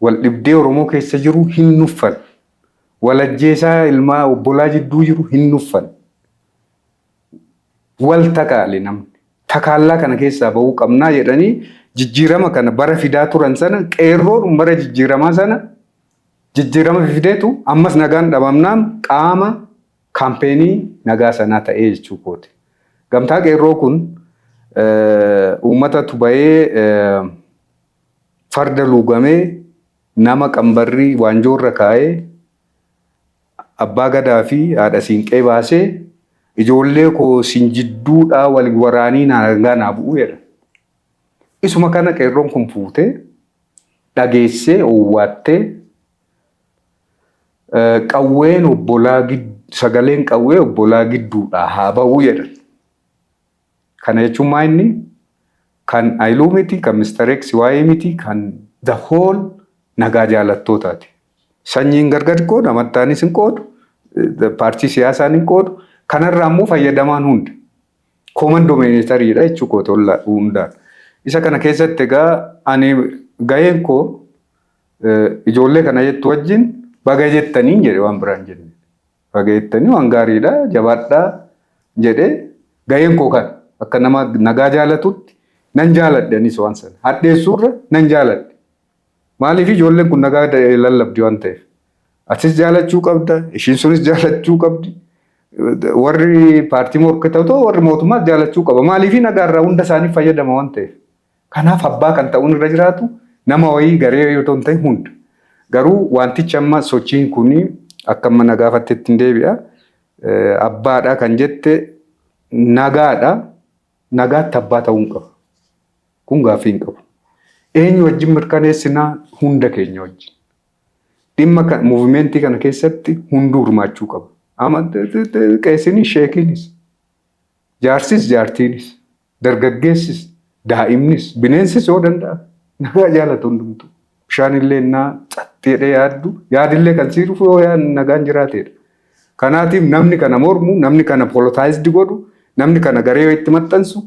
Wal dhibdee Oromoo keessa jiru hin nuffan. Walajjeesaa ilmaa obbolaa jidduu jiru hin nuffan. Wal takaale namni. Takaallaa kana keessaa bahuu qabnaa jedhanii jijjiirama kana bara fidaa turan sana, qeerroon bara jijjiiramaa sana jijjiirama fideetu ammas nagaan dhabamnaan qaama campaign nagaa sanaa ta'ee jechuu kooti. Gamtaa qeerroo kun uummatatu bahee farda luugamee, nama qambarrii waanjoorra kaa'ee, abbaa gadaa fi haadha siinqee baasee, "Ijoollee koo sin jidduudhaa wal waraanii nagaa naa bu'u" jedha. Isuma kana qeerroon kun fuutee dhageessee owwaattee, qawween obbolaa, sagaleen qawwee obbolaa gidduudhaa haa ba'uu jedhan. Kana jechuun maa inni kan Ayiluu miti, kan Mr. X waa'ee miti, kan the whole nagaa jaalattootaati. Sanyiin gargar qoodu, amantaanis hin qoodu, paartii siyaasaan hin qoodu. Kanarraa immoo fayyadamaan hunda. Common denominatoriidha jechuu koota hundaan. Isa kana keessatti egaa ani gaheen koo ijoollee kana jettu wajjin baga jettaniin jedhe, waan biraan jenne. Baga jettanii, waan gaariidha, jabaadhaa jedhee gaheen koo kana akka nama nagaa jaalatutti nan jaaladhe, anis waan sana. Hadheessuurra nan jaaladhe. Maaliif? Ijoolleen kun nagaa lallabdi waan ta'eef. Atis jaalachuu qabda, ishiin sunis jaalachuu qabdi. Warri paartii morkatoo, warri mootummaas jaalachuu qaba. Maaliif? Nagaarraa hunda isaanii fayyadama waan ta'eef. Kanaaf abbaa kan ta'uun irra jiraatu nama wayii, garee yoo ta'u hunda. Garuu wantichi amma sochiin kuni akka amma na gaafattetti hin deebi'a. Abbaadha kan jette nagaadha. Nagaatti abbaa ta'uu hin qabu. Kun gaaffii hin qabu. Eenyu wajjin mirkaneessinaa? Hunda keenya wajjin. Dhimma movement kana keessatti hunduu hirmaachuu qaba. Amma qeesinis, sheekiinis, jaarsis, jaartiinis, dargaggeessis, daa'imnis, bineensis yoo danda'a nagaa jaalatu hundumtu. Bishaan illee innaa xaxxeedhee yaaddu yaadillee kan sii dhufu yoo nagaan jiraateedha. Kanaatiif namni kana mormu, namni kana politicized godhu, namni kana garee itti maxxansu,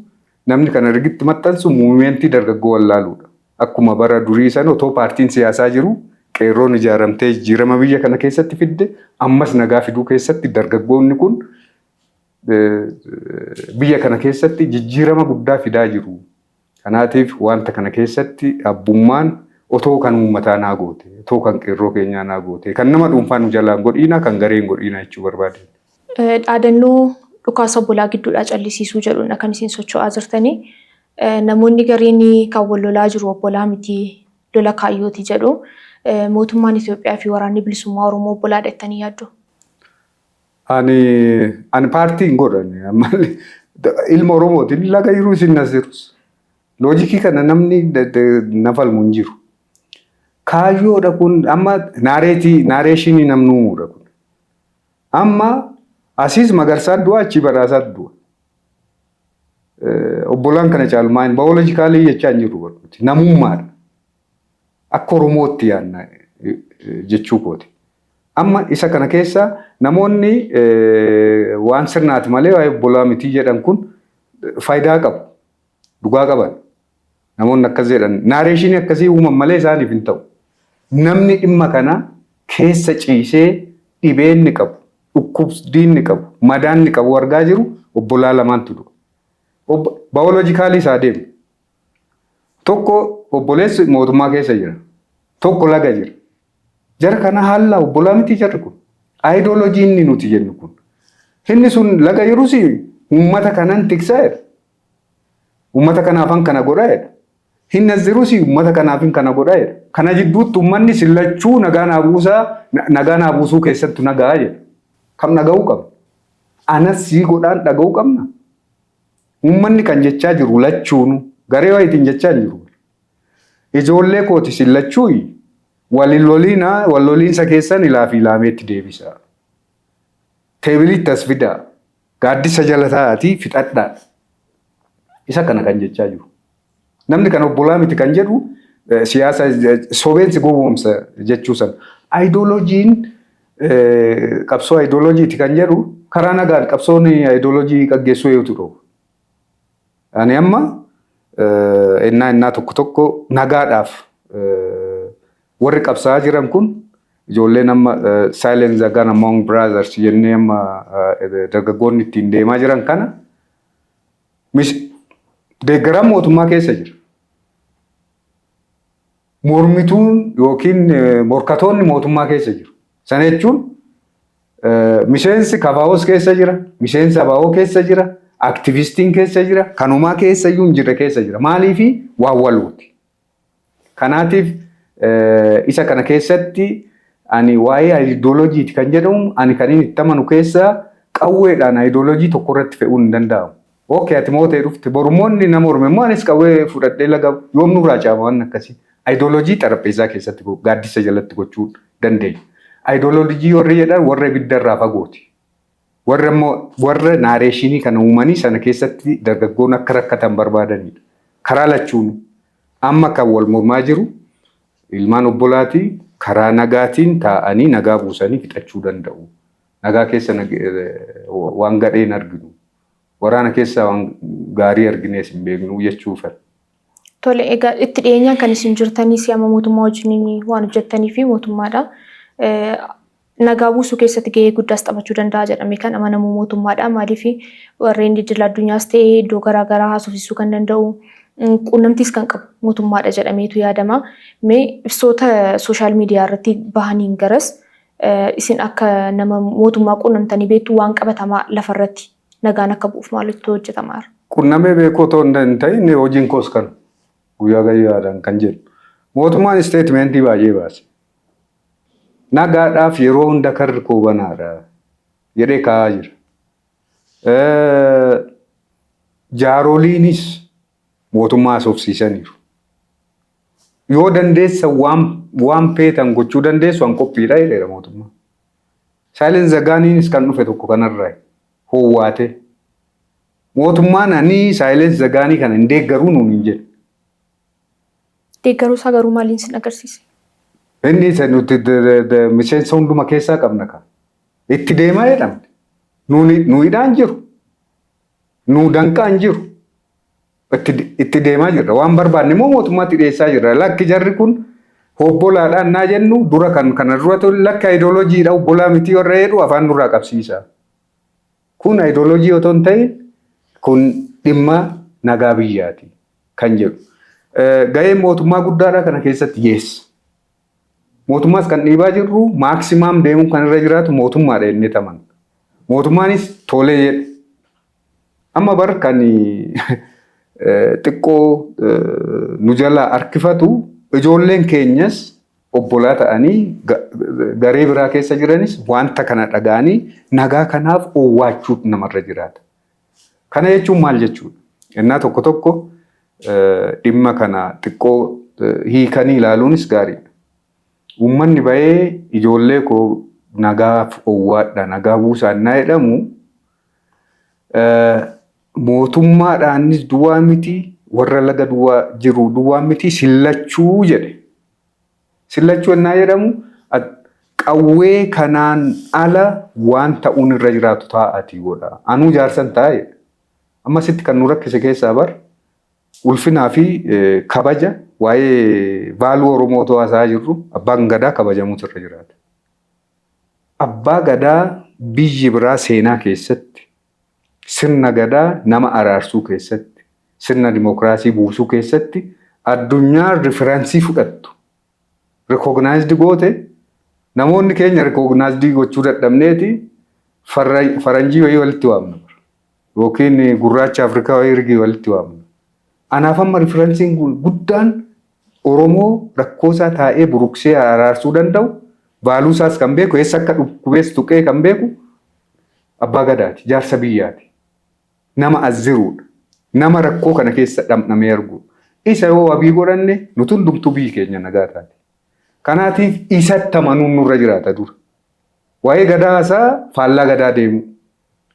namni kana rigitti maxxansu movementii dargaggoo wallaaluudha. Akkuma bara durii sana otoo paartiin siyaasaa jiru qeerroon ijaaramtee jijjiirama biyya kana keessatti fidde, ammas nagaa fiduu keessatti dargaggoonni kun biyya kana keessatti jijjiirama guddaa fidaa jiru. Kanaatiif wanta kana keessatti abbummaan otoo kan uummataa naa goote, otoo kan qeerroo keenyaa naa goote, kan nama dhuunfaa nu jalaan godhiina, kan gareen godhiina jechuu barbaade. Dhaadannoo dhukaasa obbolaa gidduudhaa callisiisuu jedhudha kan isin socho'aa jirtanii. Namoonni gariin kan wal lolaa jiru obbolaa miti, lola kaayyooti jedhu. Mootummaan Itoophiyaa fi Waraanni Bilisummaa Oromoo obbolaadha jettanii yaaddu? Ani paartii hin godhanne, ammallee ilma Oromootiin laga jiruu isin nas jirus. Logicii kana namni na falmu hin jiru. Kaayyoodha kun amma narrative narrationii namni uumuudha kun. Amma asiis Magarsaan du'a, achii Badhaasaatu du'a. Obbolaan kana caalmaan biologically jechaa hin jiru, namummaadha. Akka Oromootti yaadna jechuu kooti. Amma isa kana keessa namoonni waan sirnaati malee waa'ee obbolaa mitii jedhan kun faayidaa qabu. Dhugaa qaban. Namoonni akkas jedhan narrationii akkasii uuman malee isaaniif hin ta'u. Namni dhimma kana keessa ciisee dhibeen inni qabu, dhukkubdiin inni qabu, madaan inni qabu argaa jiru obbolaa lamaantu du'a. Biologically isaa deemu. Tokko obboleessi mootummaa keessa jira. Tokko laga jira. Jara kana haala obbolaa miti jarri kun. Ideology inni nuti jennu kun. Inni sun laga jirus uummata kanan tiksaa jedha. Uummata kanaafan kana godhaa jedha. Inni as jirus uummata kanaafin kana godhaa jedha. Kana jidduutti uummanni sillachuu nagaa naa buusaa, nagaa naa buusuu keessattu nagaa jedha. Kam dhaga'uu qabna? Anas sii godhaan dhaga'uu qabna. Uummanni kan jechaa jiru lachuunu garee wayiitiin jechaa hin jiru. Ijoollee kooti sillachuu waliin loliina, wal loliinsa keessan ilaa fi ilaameetti deebisa. Tableitti as fidaa. Gaaddisa jala taa'aatii fixadhaa. Isa kana kan jechaa jiru. Namni kan obbolaa miti kan jedhu siyaasa sobeensi gowwoomsa jechuu sana. Ideologyn qabsoo ideologyti kan jedhu karaa nagaan qabsoon ideology gaggeessuu eegutu dhabu. Ani amma innaa tokko tokko nagaadhaaf warri qabsaa'aa jiran kun ijoolleen amma "Silence the gun among brothers" jennee amma dargaggoonni ittiin deemaa jiran kana deeggaraan mootummaa keessa jira. Mormituun yookiin morkatoonni mootummaa keessa jiru. Sana jechuun miseensi KFOs keessa jira, miseensi ABO keessa jira, aktivistiin keessa jira, kanumaa keessa iyyuu hin jirre keessa jira. Maaliifi waan waluuti. Kanaatiif isa kana keessatti ani waa'ee ideologyti kan jedhamu, ani kan inni itti amanu keessaa qawweedhaan ideology tokko irratti fe'uun hin danda'amu. Okay, ati mootee dhufte, borummoonni nama morme immoo anis qawwee fudhadhee laga yoom nurraa caama waan akkasii. Ideology xarapheezaa keessatti gaaddisa jalatti gochuu dandeenya. Ideology warri jedhan warra ibidda irraa fagooti. Warra immoo warra narrationii kana uumanii sana keessatti dargaggoon akka rakkatan barbaadanidha. Karaa lachuun amma kan wal mormaa jiru ilmaan obbolaatii karaa nagaatiin taa'anii nagaa buusanii fixachuu danda'u. Nagaa keessa waan gadheen arginu. Waraana keessa waan gaarii arginees hin beeknu jechuufan. Tole, egaa itti dhiyeenyaan kan isin jirtanii si'ama mootummaa wajjin waan hojjettanii fi mootummaadha. Nagaa buusuu keessatti gahee guddaas taphachuu danda'a jedhamee kan amanamu mootummaadha. Maaliif warreen idil addunyaas ta'ee iddoo garaagaraa haasofsiisuu kan danda'u, quunnamtiis kan qabu mootummaadha jedhameetu yaadama. Mee ibsoota social media irratti bahaniin garas isin akka nama mootummaa quunnamtanii beektu waan qabatamaa lafarratti nagaan akka bu'uuf maalitu hojjetamaa jira? Qunnamee beekuu otoo hin ta'in hojiin koos kan guyyaa guyyaadhaan kan jedhu. Mootummaan statementii baay'ee baase. Nagaadhaaf yeroo hunda karri koo banaadha jedhee kaa'aa jira. Jaaroliinis mootummaa haasofsiisaniiru. Yoo dandeessa waan feetan gochuu dandeessu, an qophiidha jedheera mootummaa. Silence the guniinis kan dhufe tokko kanarraa hoowwaate. Mootummaan ani silence the gunii kana hin deeggaruu nuun hin jedhu. Deeggaruu isaa garuu maaliin sin agarsiise? Inni isa nuti miseensa hunduma keessaa qabna kan. Itti deemaa jedhamne. Nu hidhaan jiru. Nu danqaan jiru. Itti deemaa jirra. Waan barbaanne immoo mootummaatti dhiyeessaa jirra. Lakki, jarri kun hobbolaadhaan naa jennu dura kan kana dura tole, lakki, ayidooloojiidha, obbolaa miti warra jedhu afaan nurraa qabsiisa. Kun ayidooloojii otoo hin ta'in kun dhimma nagaa biyyaati kan jedhu. Gaheen mootummaa guddaadha kana keessatti, yes. Mootummaas kan dhiibaa jirru, maximum deemuu kan irra jiraatu mootummaadha jennee taman. Mootummaanis tolee jedhe. Amma bar kan xiqqoo nu jalaa harkifatu, ijoolleen keenyas obbolaa ta'anii garee biraa keessa jiranis wanta kana dhaga'anii nagaa kanaaf owwaachuutu namarra jiraata. Kana jechuun maal jechuudha? Innaa tokko tokko dhimma kana xiqqoo hiikanii ilaaluunis gaariidha. Uummanni bahee ijoollee koo nagaaf owwaadha, nagaa buusaa innaa jedhamu, mootummaadhaanis duwwaa miti, warra laga duwwaa jiru duwwaa miti, sillachuu jedhe. Sillachuu innaa jedhamu qawwee kanaan ala waan ta'uun irra jiraatu taa'atii godha. Anuu jaarsan ta'a jedhe. Amma sitti kan nu rakkise keessaa bar ulfinaa fi kabaja waa'ee value Oromoo otoo haasa'aa jirru, abbaan gadaa kabajamuutu irra jiraata. Abbaa gadaa biyyi biraa seenaa keessatti, sirna gadaa nama araarsuu keessatti, sirna dimookiraasii buusuu keessatti addunyaa reference fudhattu, recognized goote, namoonni keenya recognized gochuu dadhabneeti faranjii wayii walitti waamna yookiin gurraacha Afrikaa wayii rigii walitti waamna. Anaaf amma referenceiin guddaan Oromoo rakkoosaa taa'ee buruqsee araarsuu danda'u, value isaas kan beeku, eessa akka dhukkubees tuqee kan beeku abbaa gadaati, jaarsa biyyaati. Nama as jiruudha. Nama rakkoo kana keessa dhamdhamee arguudha. Isa yoo wabii godhanne, nuti hundumtuu biyyi keenya nagaa taati. Kanaatiif isatti amanuun nurra jiraata dura. Waa'ee gadaa isaa faallaa gadaa deemu.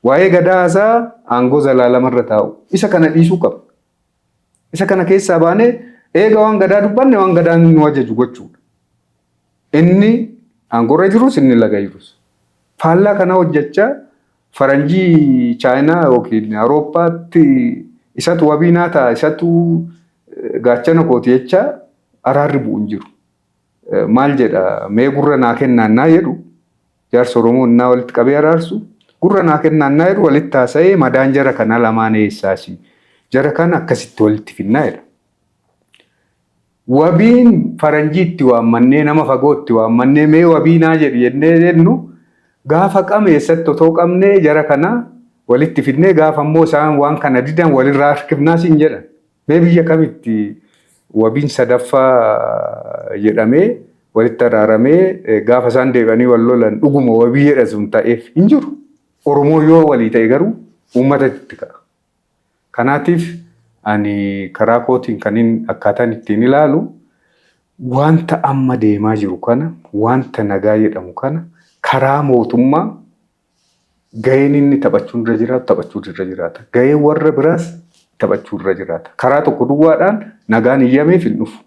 Waa'ee gadaa isaa aangoo zalaalamarra taa'u. Isa kana dhiisuu qabna. Isa kana keessaa baanee eega waan gadaa dubbanne, waan gadaan nu ajaju gochuudha. Inni aangoorra jirus, inni laga jirus. Faallaa kana hojjechaa faranjii Chaayinaa yookiin Awurooppaatti isatu wabii naa ta'a, isatu gaachana kooti jecha araarri bu'u hin jiru. Maal jedha, mee gurra naa kennaan naa jedhu, jaarsa Oromoo innaa walitti qabee araarsu, gurra naa kennaan naa jedhu, walitti haasa'ee madaan jara kana lamaan eessaasi, jara kana akkasitti walitti finnaa jedha. Wabiin faranjii itti waammannee, nama fagoo itti waammannee, mee wabii naa jedhi jennee jennu, gaafa qame eessatti otoo qabnee jara kana walitti fidnee, gaafa immoo isaan waan kana didan walirraa harkifnaa siin jedhan. Mee biyya kamitti wabiin sadaffaa jedhamee walitti araaramee, gaafa isaan deebi'anii wal lolan dhuguma wabii jedha sun ta'eef hin jiru. Oromoo yoo walii ta'e garuu uummata itti ka'a. Kanaatiif ani karaa kootiin kanin akkaataan ittiin ilaalu, wanta amma deemaa jiru kana, wanta nagaa jedhamu kana, karaa mootummaa gaheen inni taphachuu irra jiraatu taphachuu irra jiraata. Gaheen warra biraas taphachuu irra jiraata. Karaa tokko duwwaadhaan nagaan iyyameef hin dhufu.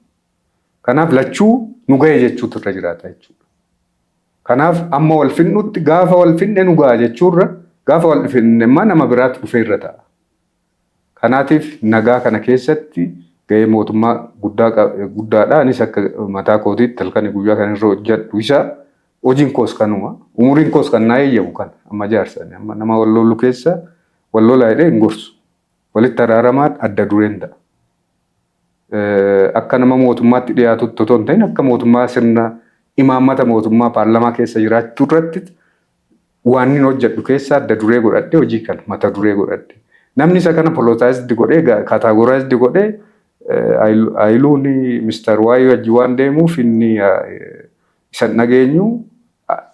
Kanaaf lachuu nu gahe jechuutu irra jiraata jechuudha. Kanaaf amma wal finnutti, gaafa wal finne nu gaha jechuurra, gaafa wal finne immoo nama biraatu dhufee irra ta'a. Kanaatiif nagaa kana keessatti gahee mootummaa guddaadha. Anis akka mataa kootiitti halkanii guyyaa kan irra hojjedhu isa, hojiin koos kanuma. Umuriin koos kan naa eeyyamu kana, amma jaarsani. Amma nama wal lolu keessa wal lolaa jedhee hin gorsu. Walitti araaramaa adda dureen ta'a. Akka nama mootummaatti dhiyaatutti otoo hin ta'in, akka mootummaa sirna imaammata mootummaa paarlamaa keessa jiraachuu irratti waan inni hojjedhu keessa adda duree godhadhe, hojii kana mata duree godhadhe. Namni isa kana politicized godhee, categorized godhee, Hayiluun Mister Y wajji waan deemuuf inni isan dhageenyu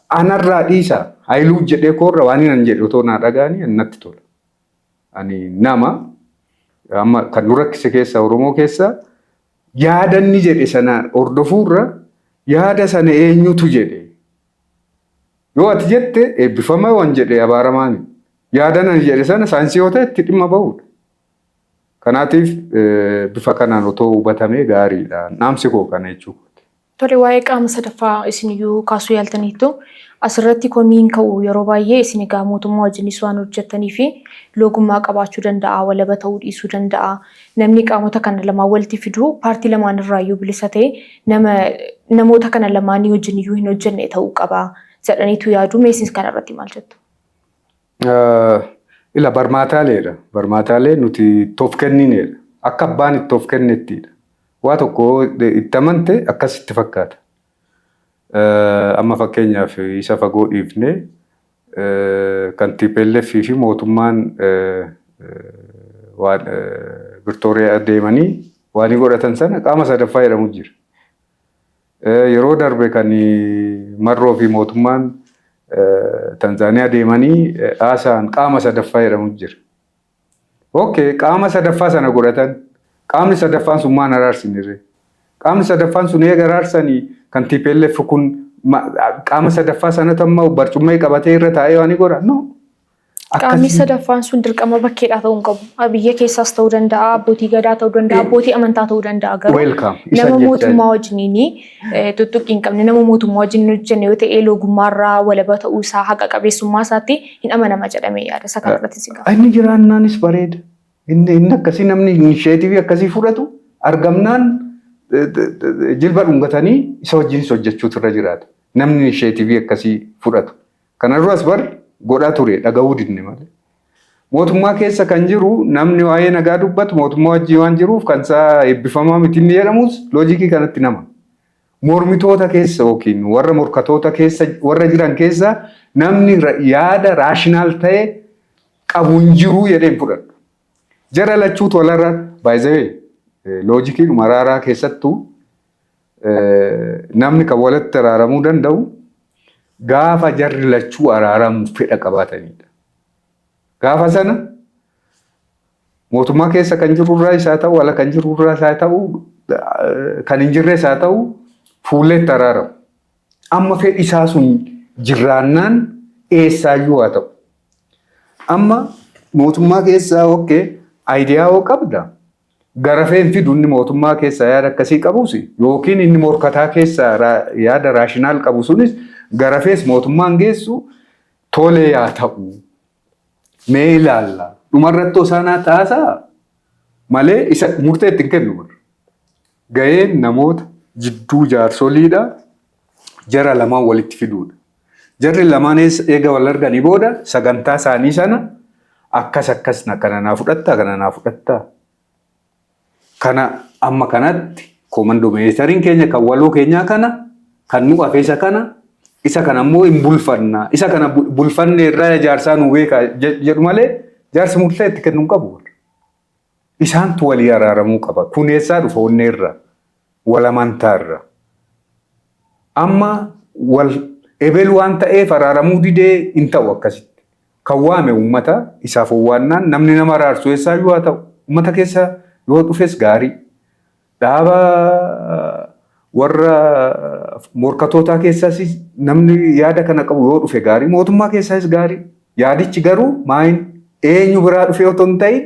anarraa dhiisa. Hayiluu jedhee koorra waan inni jedhu otoo naa dhagaanii natti tola. Ani nama amma kan nu rakkise keessa, Oromoo keessa, yaada inni jedhe sana hordofuurra yaada sana eenyutu jedhe. Yoo ati jette eebbifama, waan jedhe abaaramaani. Yaada nani jedhe sana saayinsii yoo ta'e itti dhimma bahudha. Kanaatiif bifa kanaan otoo hubatamee gaariidha. Dhaamsi koo kana jechuudha. Tole, waa'ee qaama sadaffaa isiniyyuu kaasuu yaaltaniittu. Asirratti komiin ka'u yeroo baay'ee isin egaa mootummaa wajjinis waan hojjettanii fi loogummaa qabaachuu danda'a, walaba ta'uu dhiisuu danda'a. Namni qaamota kana lamaan walitti fidu paartii lamaan irraayyuu bilisa ta'e, nama namoota kana lamaanii wajjin iyyuu hin hojjenne ta'uu qaba jedhaniitu yaadu. Mee isin kana irratti maal jettu? Ila, barmaataaleedha. Barmaataalee nuti itti of kennineedha. Akka abbaan itti of kennettidha. Waa tokko itti amante akkasitti fakkaata. Amma fakkeenyaaf isa fagoo dhiifnee kan TPLF fi mootummaan waan Piritooriyaa deemanii waan godhatan sana qaama sadaffaa jedhamu jira. Yeroo darbe kan Marroo fi mootummaan Tanzaaniyaa deemanii haasa'an qaama sadaffaa jedhamu jira. Okay, qaama sadaffaa sana godhatan, qaamni sadaffaan sun maan araarsinirre? Qaamni sadaffaan sun eega araarsanii kan TPLF kun qaama sadaffaa sanatu amma barcummee qabatee irra taa'ee waan godha? No. Qaamni sadaffaan sun dirqama bakkeedhaa ta'uu hin qabu. Biyya keessaas ta'uu danda'a, abbootii gadaa ta'uu danda'a, abbootii amantaa ta'uu danda'a. Garuu nama mootummaa wajjiniin tuttuqqii hin qabne, nama mootummaa wajjin hin hojjenne yoo ta'e, loogummaarraa walaba ta'uu isaa, haqa qabeessummaa isaatti hin amanama jedhamee yaada. Isa kanarratti si gaafata. Inni jiraannaanis bareeda. Inni akkasii, namni initiative akkasii fudhatu argamnaan jilba dhungatanii isa wajjinis hojjechuutu irra jiraata. Namni initiative akkasii fudhatu. Kana duras bar godhaa ture, dhagahuu didne malee. Mootummaa keessa kan jiru namni waa'ee nagaa dubbatu mootummaa wajjin waan jiruuf kan isaa eebbifamaa miti inni jedhamus logic kanatti nama. Mormitoota keessa yookiin warra morkatoota keessa warra jiran keessa namni yaada rational ta'e qabu hin jiru jedhee hin fudhadhu. Jara lachuutu walarra baay'ee logiciidhuma araaraa keessattuu namni kan walitti araaramuu danda'u gaafa jarri lachuu araaramuuf fedha qabaatanidha. Gaafa sana mootummaa keessa kan jiru irraa isaa ta'u, ala kan jiru irraa isaa ta'u, kan hin jirre isaa ta'u, fuulleetti araaramu. Amma fedhi isaa sun jirraannaan eessaayyuu haa ta'u. Amma mootummaa keessaa, okay, idea hoo qabda. Garafeen fidu inni mootummaa keessaa yaada akkasii qabus yookiin inni morkataa keessaa yaada rational qabu sunis garafees mootummaan geessu tolee yaa ta'u. Mee ilaalla. Dhumarratti osaanaa taasaa malee isa murtee ittiin kennu. Gaheen namoota jidduu jaarsoliidha. Jara lamaan walitti fiduudha. Jarri lamaan eega wal arganii booda sagantaa isaanii sana akkas akkas, kana naa fudhattaa, kana naa fudhattaa. Kana amma kanatti common denominatoriin keenya kan waloo keenyaa kana, kan nu hafeessa kana, isa kana immoo hin bulfanna, isa kana bulfanne irraa ijaarsaa nu beeka jedhu malee jaarsi murtee itti kennuu hin qabu. Isaantu walii araaramuu qaba. Kun eessaa dhufa? Onnee irraa, wal amantaa irraa. Amma wal ebel waan ta'eef araaramuu didee hin ta'u akkasitti. Kan waame uummata, isaaf owwaannaan namni nama araarsu eessaayyuu haa ta'u. Uummata keessa yoo dhufes gaarii. Dhaaba warra morkatootaa keessaas namni yaada kana qabu yoo dhufe gaarii. Mootummaa keessaas gaarii. Yaadichi garuu maayin eenyu biraa dhufee otoo hin ta'in,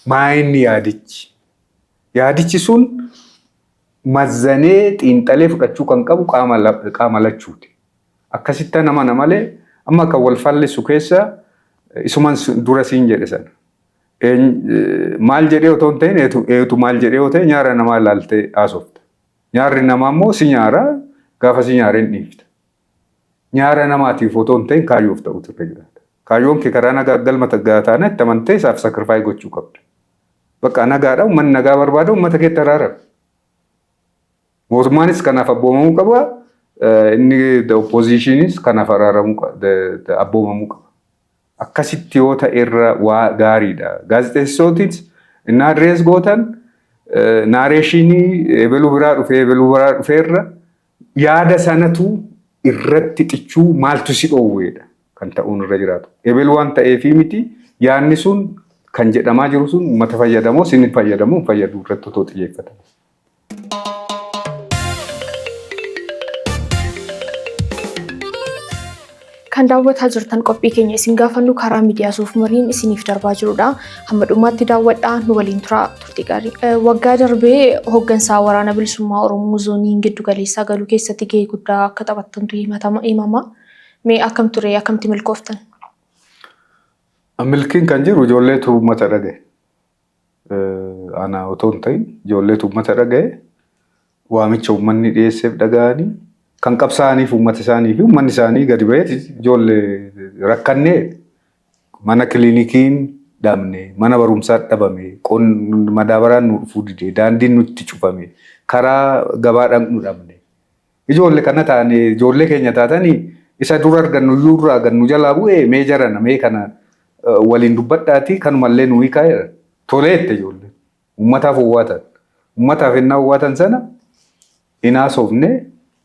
maayinni yaadichi. Yaadichi sun mazzanee xiinxalee fudhachuu kan qabu qaama lachuuti. Akkasitti nama na malee amma kan wal fallisu keessa isuman dura siin jedhe sana. Maal jedhee otoo hin ta'in, eetu maal jedhee yoo ta'e, nyaara namaa ilaaltee haasofta. Nyaarri namaa immoo si nyaara, gaafa si nyaara hin dhiifta. Nyaara namaatiif otoo hin ta'in kaayyoof ta'utu irra jiraata. Kaayyoon kee karaa nagaa galma taane itti amantee isaaf sacrifice gochuu qabda. Bakka nagaadha, uummanni nagaa barbaada, uummata keetti araarama. Mootummaanis kanaaf abboomamuu qaba. Inni oppositionis kanaaf araaramuu abboomamuu qaba. Akkasitti yoo ta'e irra waa gaariidha. Gaazexeessootis inni address gootan narration ebeluu biraa dhufee ebeluu biraa dhufee irra yaada sanatu irratti xichuu maaltu si dhoowweedha kan ta'uun irra jiraatu. Ebeluu waan ta'eefii miti, yaadni sun kan jedhamaa jiru sun uummata fayyadamoo sin fayyadamoo hin fayyadu irratti otoo xiyyeeffatan. Kan daawwataa jirtan qophii keenya isin gaafannu karaa miidiyaa Suuf Mariin isiniif darbaa jirudha. Hamma dhumaatti daawwadhaa, nu waliin turaa, turtii gaarii. Waggaa darbee hooggansaa Waraana Bilisummaa Oromoo zoonii giddu galeessaa galuu keessatti gahee guddaa akka taphattantu himama. Mee akkam ture, akkamitti milkooftan? Milkiin kan jiru ijoolleetu uummata dhagaye. Ana otoo hin ta'in ijoolleetu uummata dhagaye. Waamicha uummanni dhiyeesseef dhaga'anii, kan qabsaa'aniif uummata isaanii fi uummanni isaanii gadi ba'eeti ijoollee rakkannee, mana kiliinikiin dhabne, mana barumsaa dhabame, madaabaraan nu dhufuu dide, daandiin nutti cufame, karaa gabaa dhaqnu dhabne. Ijoollee kana taane, ijoollee keenya taatanii, isa dura argannu iyyuu irraa argannu jalaa bu'ee, mee jarana mee kana waliin dubbadhaatii kanumallee nu hiikaa jedhan. Toleette ijoollee. Uummataaf owwaatan. Uummataaf ennaa owwaatan sana inaasofne,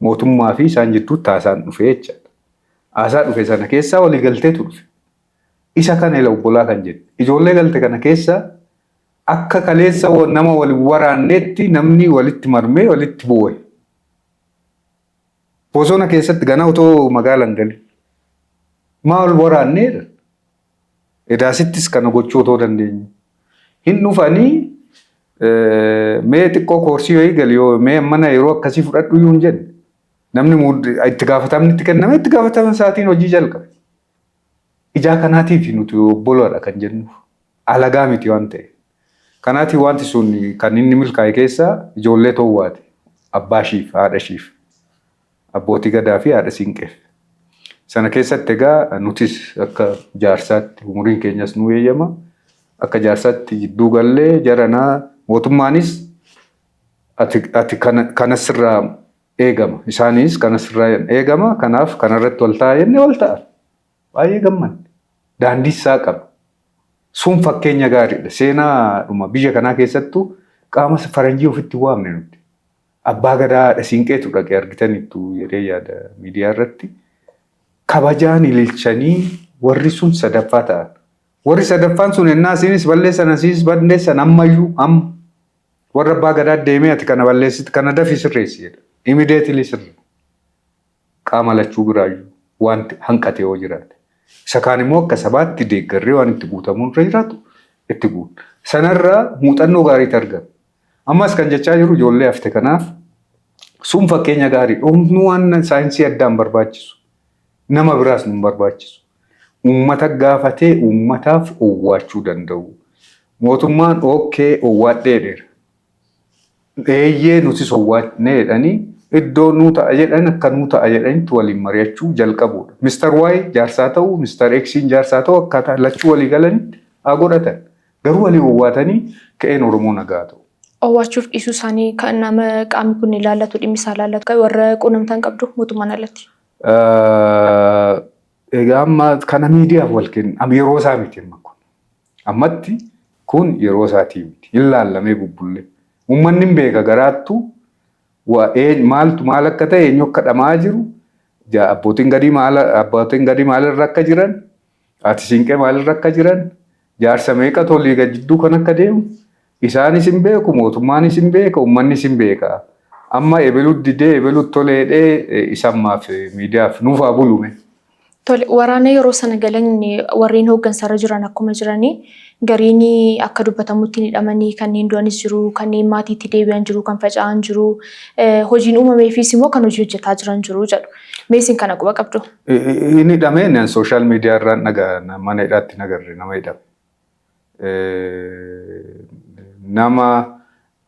mootummaa fi isaan jidduutti haasaan dhufe jechaadha. Haasaa dhufe sana keessaa walii galteetu dhufe. Isa kana ila obbolaa kan jedhu. Ijoollee galte kana keessa akka kaleessa nama waliin waraanneetti namni walitti marmee walitti boo'e. Bosona keessatti gana otoo magaalaan galin. Maal waraanneedha? Edaasittis kana gochuu otoo dandeenyu. Hin dhufanii, mee xiqqoo koorsii wayii gali yoo mee mana yeroo akkasii fudhadhu iyyuu hin jenne. Namni itti gaafatamni itti kenname itti gaafatama isaatiin hojii jalqabe. Ijaa kanaatiif nuti obboloodha kan jennuuf. Alagaa miti waan ta'eef. Kanaatiif wanti sun kan inni milkaa'e keessaa ijoollee toowwaate. Abbaa ishiif, haadha ishiif, abbootii gadaa fi haadha siinqeef. Sana keessatti egaa nutis akka jaarsaatti, umuriin keenyas nu eeyyama. Akka jaarsaatti jidduu gallee jaranaa, mootummaanis ati kana sirraa eegama. Isaanis kana sirraa eegama. Kanaaf kanarratti wal ta'a jennee wal ta'a. Baay'ee gammanne. Daandii isaa qaba. Sun fakkeenya gaariidha. Seenaadhuma biyya kanaa keessattuu qaama faranjii ofitti waamne nuti. Abbaa gadaa haadha siinqeetu dhaqee, argitaniittu jedhee yaada miidiyaa irratti. Kabajaan ililchanii warri sun sadaffaa ta'an. Warri sadaffaan sun ennaa isinis balleessan asiis balleessan, ammayyuu amma warra abbaa gadaa deemee, "Ati kana balleessiti, kana dafii sirreessi," jedha. Immediately sirra. Qaama lachuu biraayyuu wanti hanqate yoo jiraate. Isa kaan immoo akka sabaatti deeggarree waan itti guutamuun irra jiraatu itti guutu. Sanarraa muuxannoo gaariitu argama. Ammas kan jechaa jiru ijoollee hafte kanaaf sun fakkeenya gaarii dhumnu, waan saayinsii addaan barbaachisu. Nama biraas nu barbaachisu. Uummata gaafatee uummataaf owwaachuu danda'u. Mootummaan okay owwaadhee dheera. Eeyyee, nutis owwaannee jedhanii, iddoo nuu ta'a jedhan, akka nuu ta'a jedhanitti waliin mari'achuu jalqabuudha. Mr. Y jaarsaa ta'uu, Mr. X'n jaarsaa ta'uu, akkaataa lachuu walii galanitti haa godhatan. Garuu walii owwaatanii ka'een Oromoo nagaa ta'u. Owwaachuuf dhiisuu isaanii kan nama qaamni kun ilaallatu, dhimmi isaa ilaallatu warra quunnamtaan qabdu mootummaan alatti. Egaa amma kana miidiyaaf wal kenna. Yeroo isaa miti amma kun. Ammatti kun yeroo isaatii miti. Hin laallamee bubbullee. Uummanni hin beeka, garaattu maaltu maal akka ta'e, eenyu akka dhamaa jiru, abbootiin gadii maalirra akka jiran, haati siinqee maalirra akka jiran, jaarsa meeqa tolii jidduu kan akka deemu, isaanis hin beeku, mootummaanis hin beeka, uummannis hin beeka. Amma ebeluu didee ebeluu toleedhee isammaaf miidiyaaf nuuf haa bulume. Tole, waraana yeroo sana galan warreen hooggansarra jiran akkuma jiranii, gariin akka dubbatamutti hidhamanii kanneen du'anis jiru, kanneen maatiitti deebi'an jiru, kan faca'an jiru, hojiin uumameefis immoo kan hojii hojjetaa jiran jiru jedhu. Mee isin kana quba qabdu? Inni hidhamee social media irraan dhagaa, mana hidhaatti nagarre nama hidhame. Nama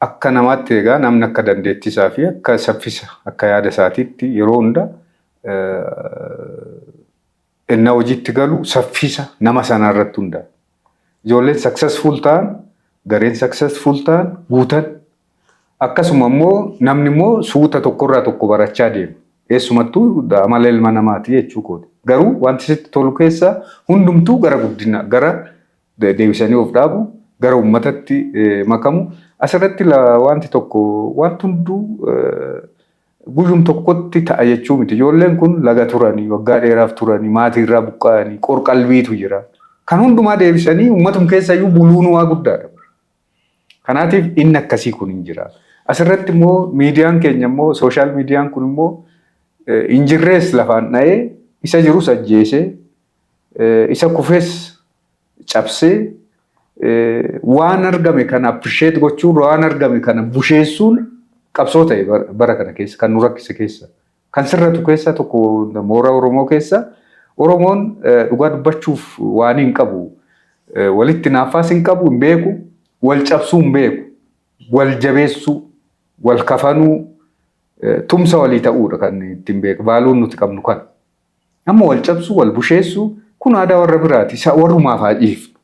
akka namaatti egaa namni akka dandeettii isaa fi akka saffisa akka yaada isaatiitti yeroo hunda innaa hojiitti galu saffisa nama sanaa irratti hundaa'a. Ijoolleen successful ta'an, gareen successful ta'an guutan, akkasuma immoo namni immoo suuta tokkorraa tokko barachaa deema. Eessumattuu amala ilma namaati jechuu kooti. Garuu wanti sitti tolu keessaa hundumtuu gara guddina, gara deebisanii of dhaabu, gara uummatatti makamu. Asirratti wanti tokko, wanti hunduu guyyum tokkotti ta'a jechuu miti. Ijoolleen kun laga turanii, waggaa dheeraaf turanii, maatiirraa buqqa'anii, qorqalbiitu jira. Kan hundumaa deebisanii uummatum keessayyuu buluun waa guddaadha. Kanaatiif inni akkasii kun hin jira. Asirratti immoo miidiyaan keenya immoo, social mediaan kun immoo hin jirrees lafaan dha'ee Isa jirus ajjeesee, isa kufes cabsee, waan argame kana appreciate gochuun, waan argame kana busheessuun qabsoo ta'e bara kana keessa kan nu rakkise keessa. Kan sirratu keessa tokko mooraa Oromoo keessa Oromoon dhugaa dubbachuuf waan hin qabu. Walitti naaffaas hin qabu, hin beeku, wal cabsuu hin beeku, wal jabeessuu, wal kafanuu, tumsa walii ta'uudha kan ittiin beeku. Valuen nuti qabnu kana. Amma wal cabsuu, wal busheessuu kun aadaa warra biraati. Isa warrumaaf haa dhiifnu.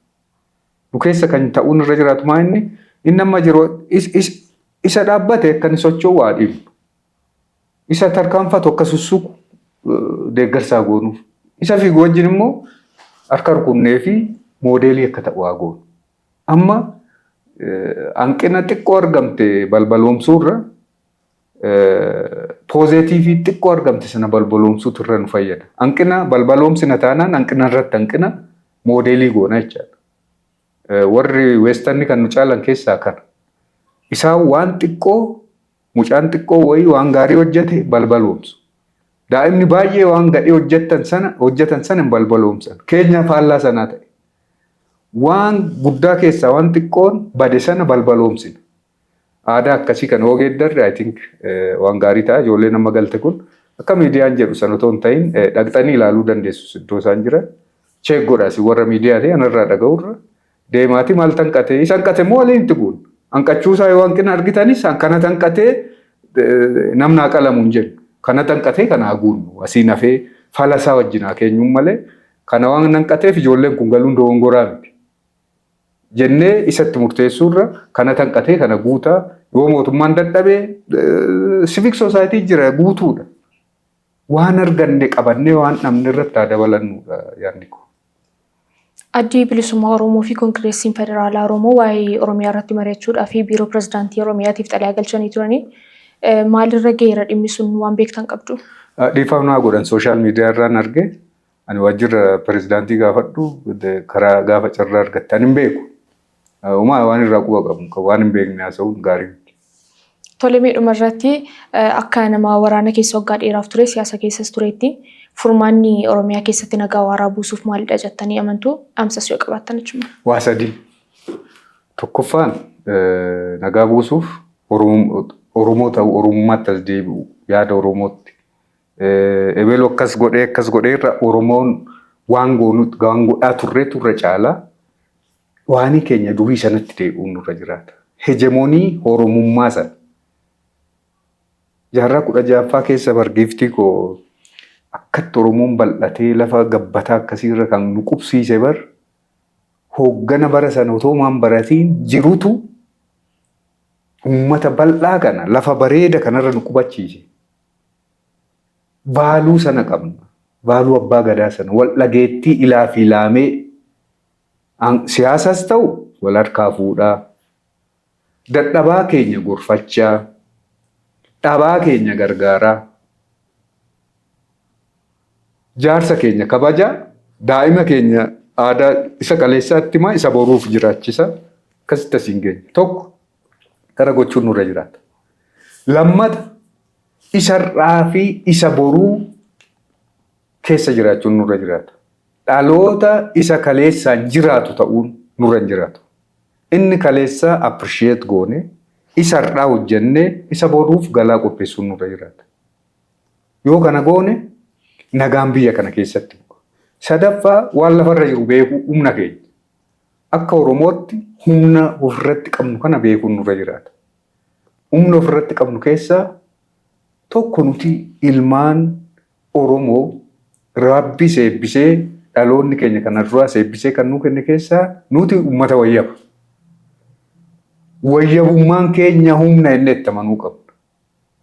Nu keessa kan ta'uun irra jiraatu maa inni inni amma jiru isa dhaabbate akka inni socho'u haa dhiifnu. Isa tarkaanfatu akka sussuqu deeggarsaa goonuuf. Isa fiigu wajjin immoo harka rukunnee fi moodeelii akka ta'u haa goonu. Amma hanqina xiqqoo argamte balbaloomsuurra positive xiqqoo argamte sana balbaloomsuutu irra nu fayyada. Hanqina balbaloomsina taanaan hanqina irratti hanqina moodeelii goona jechaadha. Warri western kan nu caalan keessaa kana. Isaan waan xiqqoo, mucaan xiqqoo wayii waan gaarii hojjete balbaloomsu. Daa'imni baay'ee waan gadhee hojjetan sana hin balbaloomsan. Keenya faallaa sanaa ta'e. Waan guddaa keessaa waan xiqqoon bade sana balbaloomsina. Aadaa akkasii kan hoo geeddarre, I think, waan gaarii ta'a. Ijoolleen amma galte kun akka miidiyaan jedhu sana otoo hin ta'in dhaqxanii ilaaluu dandeessu iddoo isaan jiran. Check godhaasi, warra miidiyaa ta'e anarraa dhaga'urra. Deemaati maal tanqatee isa hanqate immoo waliin itti guun. Hanqachuusaa yoo hanqina argitanis kana tanqatee namni haa qalamu hin jennu. Kana tanqatee kana haa guunnu. Asiin hafee falasaa wajjin haa keenyuun malee kana waan hanqateef ijoolleen kun galuun dogongoraa miti. Jennee isatti murteessuurra kana tanqatee kana guutaa, yoo mootummaan dadhabee civic society jira, guutuudha. Waan arganne qabannee waan dhabne irratti haa dabalannuudha yaadni koo. Addi Bilisummaa Oromoo fi Koongireesiin Federaalaa Oromoo waa'ee Oromiyaa irratti mari'achuudhaa fi Biiroo Pirezidaantii Oromiyaatiif xalayaa galchanii turanii. Maalirra gaheera dhimmi sun, waan beektan qabdu? Dhiifama naa godhan, social media irraan arge. Ani waajjira pirezidaantii gaafadhu, karaa gaafa carraa argatte, ani hin beeku. Uumaa waan irraa quba qabu waan hin beekne haasa'uun gaarii miti. Tole, miidhuma irratti akka nama waraana keessa waggaa dheeraaf ture, siyaasa keessas turetti, furmaanni Oromiyaa keessatti nagaa waaraa buusuuf maalidha jettanii amantu? Dhaamsas yoo qabaattan achuma. Waa sadii. Tokkoffaan, nagaa buusuuf Oromoo ta'uu, Oromummaatti as deebi'u, yaada Oromootti. Ebelu akkas godhee akkas godhee irra Oromoon waan goonu waan godhaa turre turre caalaa waanii keenya durii sanatti deebi'uun nurra jiraata. Hegemony Oromummaa sana. Jaarraa 16ffaa keessa bargiiftii koo akkatti Oromoon bal'atee lafa gabbataa akkasiirra kan nu qubsiise bar hooggana bara sana otoo maan baratiin jirutu uummata bal'aa kana lafa bareeda kanarra nu qubachiise. Value sana qabna. Value abbaa gadaa sana wal dhageettii ilaa fi laamee siyaasas ta'u wal harkaa fuudhaa. Dadhabaa keenya gorfachaa. Dhabaa keenya gargaaraa. Jaarsa keenya kabajaa. Daa'ima keenya aadaa isa kaleessaatti himaa, isa boruuf jiraachisa. Akkasitti asiin geenya. Tokko kana gochuun nurra jiraata. Lammata, isarraa fi isa boruu keessa jiraachuun nurra jiraata. Dhaloota isa kaleessaan jiraatu ta'uun nurra hin jiraatu. Inni kaleessaa appreciate goone, isarraa hojjennee isa boruuf galaa qopheessuun nurra jiraata. Yoo kana goone nagaan biyya kana keessatti bu'a. Sadaffaa, waan lafarra jiru beekuu, humna keenya. Akka Oromootti humna ofirratti qabnu kana beekuun nurra jiraata. Humna ofirratti qabnu keessaa tokko nuti ilmaan Oromoo Rabbi seebbisee, dhaloonni keenya kana duraa seebbisee kan nuu kenne keessaa nuti uummata wayyaba. Wayyabummaan keenya humna inni itti amanuu qabna.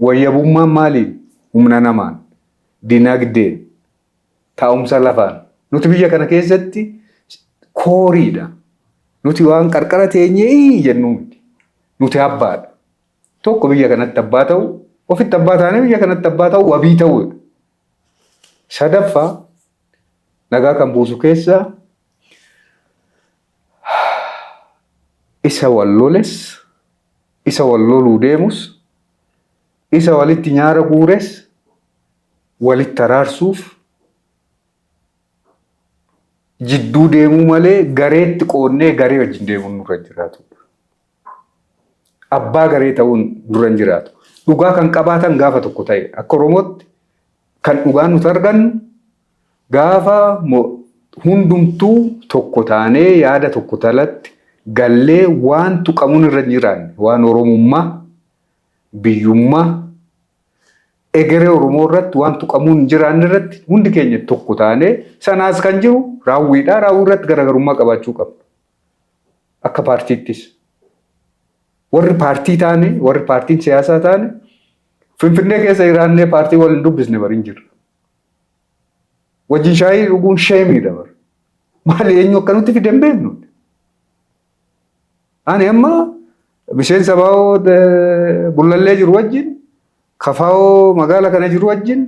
Wayyabummaan maaliin? Humna namaan, dinagdeen, taa'umsa lafaan. Nuti biyya kana keessatti coreiidha. Nuti waan qarqara teenyee jennu miti. Nuti abbaadha. Tokko biyya kanatti abbaa ta'u, ofitti abbaa taanee biyya kanatti abbaa ta'u, wabii ta'uudha. Sadaffaa, nagaa kan buusu keessaa isa wal loles, isa wal loluu deemus, isa walitti nyaara guures walitti araarsuuf Jidduu deemuu malee gareetti qoodnee garee wajjin deemuun nurra jiraatu. Abbaa garee ta'uun dura hin jiraatu. Dhugaa kan qabaatan gaafa tokko ta'e akka Oromootti kan dhugaa nuti argannu gaafa hundumtuu tokko taanee yaada tokko talatti gallee waan tuqamuun irra hin jiraanne, waan Oromummaa, biyyummaa, egeree Oromoo irratti waan tuqamuun hin jiraanne irratti hundi keenya tokko taanee, sanaas kan jiru raawwiidha. Raawwii irratti garaagarummaa qabaachuu qabna. Akka paartiittis. Warri paartii taane, warri paartiin siyaasaa taane, Finfinnee keessa jiraannee paartii wal hin dubbisne bari hin jirra. Wajjin shaayii dhuguun sheemiidha bara. Maali, eenyu akka nutti fide hin beeknu. Ani amma miseensa baa'oo Gullallee jiru wajjin, kafaa'oo magaala kana jiru wajjin,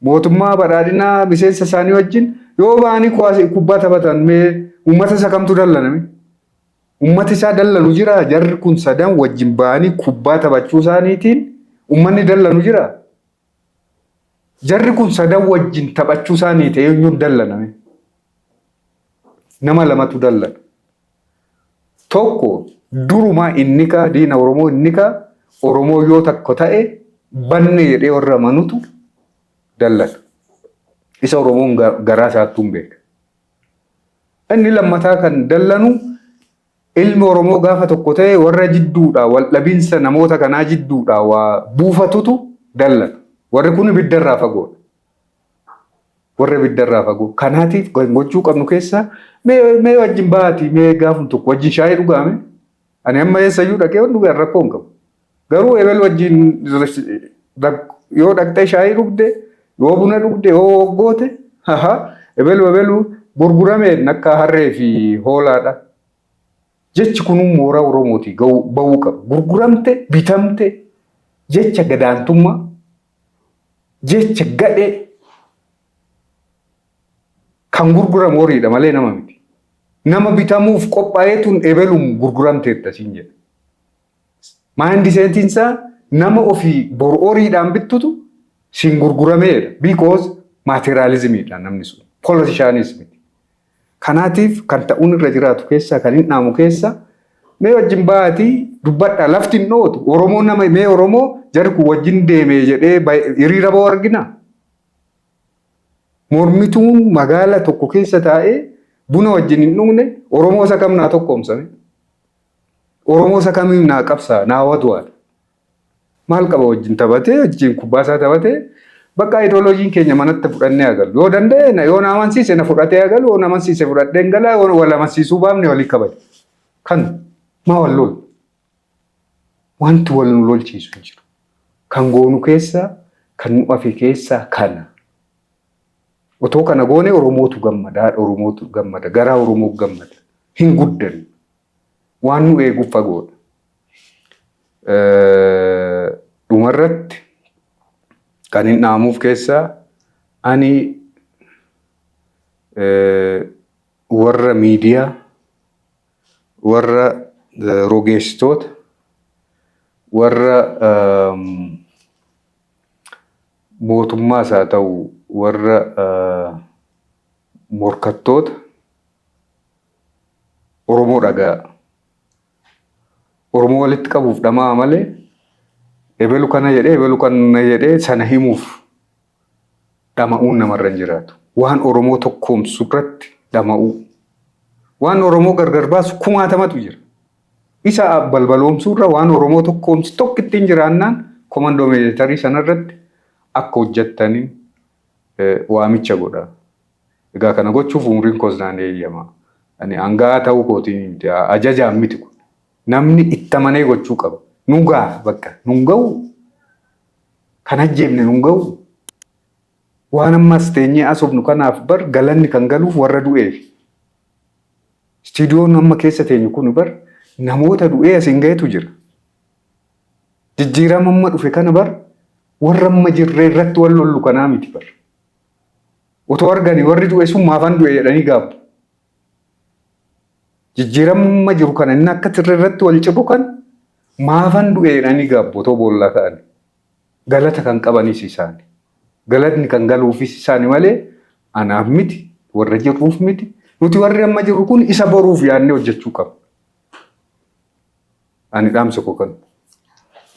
mootummaa badhaadhinaa miseensa isaanii wajjin yoo ba'anii kubbaa taphatan, mee uummata isa kamtu dallaname? Uummati isaa dallanu jira? Jarri kun sadan wajjin ba'anii kubbaa taphachuu isaaniitiin uummanni dallanu jira? Jarri kun sadan wajjin taphachuu isaanii ta'e eenyuun dallaname? Nama lamatu dallana. Tokko durumaa inni kaa diina Oromoo, inni kaa Oromoo yoo tokko ta'e banne jedhee warra amanutu dallana. Isa Oromoon garaa isaattuu hin beeka. Inni lammataa kan dallanu ilmi Oromoo gaafa tokko ta'e warra jidduudhaa wal dhabinsa namoota kanaa jidduudhaa waa buufatutu dallana. Warri kun ibiddarraa fagoodha. Warra ibiddarraa fagoo. Kanaatiif kan gochuu qabnu keessaa mee wajjin ba'aatii mee gaafum tokko wajjin shaayii dhugaame. Ani amma eessayyuu dhaqee waan dhugaan rakkoo hin qabu. Garuu ebel wajjin yoo dhaqxee shaayii dhugde, yoo buna dhugde, yoo hoggoote, ebelu ebelu gurgurameen akka harree fi hoolaadha. Jechi kunuu mooraa Oromootii bahuu qaba. Gurguramte, bitamte, jecha gadaantummaa, jecha gadhee. Kan gurguramu horiidha malee nama miti. Nama bitamuuf qophaa'eetuun ebeluun gurguramteetta siin jedha. Mindsetiin isaa nama ofii boru horiidhaan bittutu siin gurgurameedha. Because materialismiidha namni sun. Politicianis miti. Kanaatiif kan ta'uun irra jiraatu keessaa, kan hin dhaamu keessaa, mee wajjin ba'aatii dubbadhaa, lafti hin dhootu. Oromoo nama mee Oromoo jarri kun wajjin deeme jedhee hiriira ba'u arginaa? Mormituun magaala tokko keessa taa'ee buna wajjin hin dhugne Oromoo isa kam naa tokkoomsame? Oromoo isa kamiin naa qabsaa naa watuwaadha? Maal qaba wajjin taphatee, wajjin kubbaa isaa taphatee, bakka ideoloojiin keenya manatti fudhannee agalu. Yoo danda'e, yoo na amansiise na fudhatee agalu, yoo na amansiise fudhadhee hin gala, yoo wal amansiisuu baafne walii kabaja. Kan maa wal lolu? Wanti wal nu lolchiisu hin jiru. Kan goonu keessaa, kan nu hafe keessaa kana. Otoo kana goone Oromootu gammada, haadha Oromootu gammada, garaa Oromoo gammada. Hin guddannu. Waan nu eeguuf fagoodha. Dhumarratti kan hin dhaamuuf keessaa, ani warra miidiyaa, warra rogeessitoota, warra mootummaas haa ta'u warra morkattoota Oromoo dhaga'a. Oromoo walitti qabuuf dhamaa malee ebelu kana jedhee, ebelu kana jedhee sana himuuf dhama'uun namarra hin jiraatu. Waan Oromoo tokkoomsu irratti dhama'uu. Waan Oromoo gargar baasu kumaatamatu jira. Isa balbaloomsuu irra waan Oromoo tokkoomsu tokko ittiin jiraannaan komandoo militarii sanarratti akka hojjettaniin waamicha godha. Egaa kana gochuuf umriin koos naan eeyyama. Ani hangaa ta'uu kootiin miti, ajajaan miti kun. Namni itti amanee gochuu qaba. Nu ga'a bakka nun ga'u. Kan ajjeefne nun ga'u. Waan ammas teenyee asofnu kanaaf bar galanni kan galuuf warra du'eef. Istiidiyoon amma keessa teenyu kun bar namoota du'ee asiin ga'etu jira. Jijjiirama amma dhufe kana bar warra amma jirree irratti wal lollu kanaa miti bar. Otoo arganii warri du'e sun maafan du'e jedhanii gaabbu. Jijjiirama amma jiru kana inni akka tirre irratti wal cibu kan maafan du'e jedhanii gaabbu otoo boollaa ka'anii. Galata kan qabanis isaani. Galatni kan galuufis isaani malee anaaf miti. Warra jirruuf miti. Nuti warri amma jirru kun isa boruuf yaadnee hojjechuu qabna. Ani dhaamsa koo kana.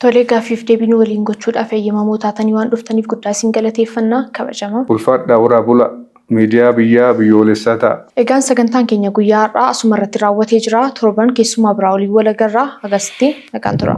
Tolee, gaaffiif deebii nu waliin gochuudhaaf eeyyamamoo taatanii waan dhuftaniif guddaa isin galateeffannaa kabajama. Ulfaadhaa, horaa bula, miidiyaa biyyaa biyyoolessaa ta'a. Egaan sagantaan keenya guyyaa har'aa asuma irratti raawwatee jira. Torban keessumaa biraa waliin wal agarraa. Agasitti nagaan tura.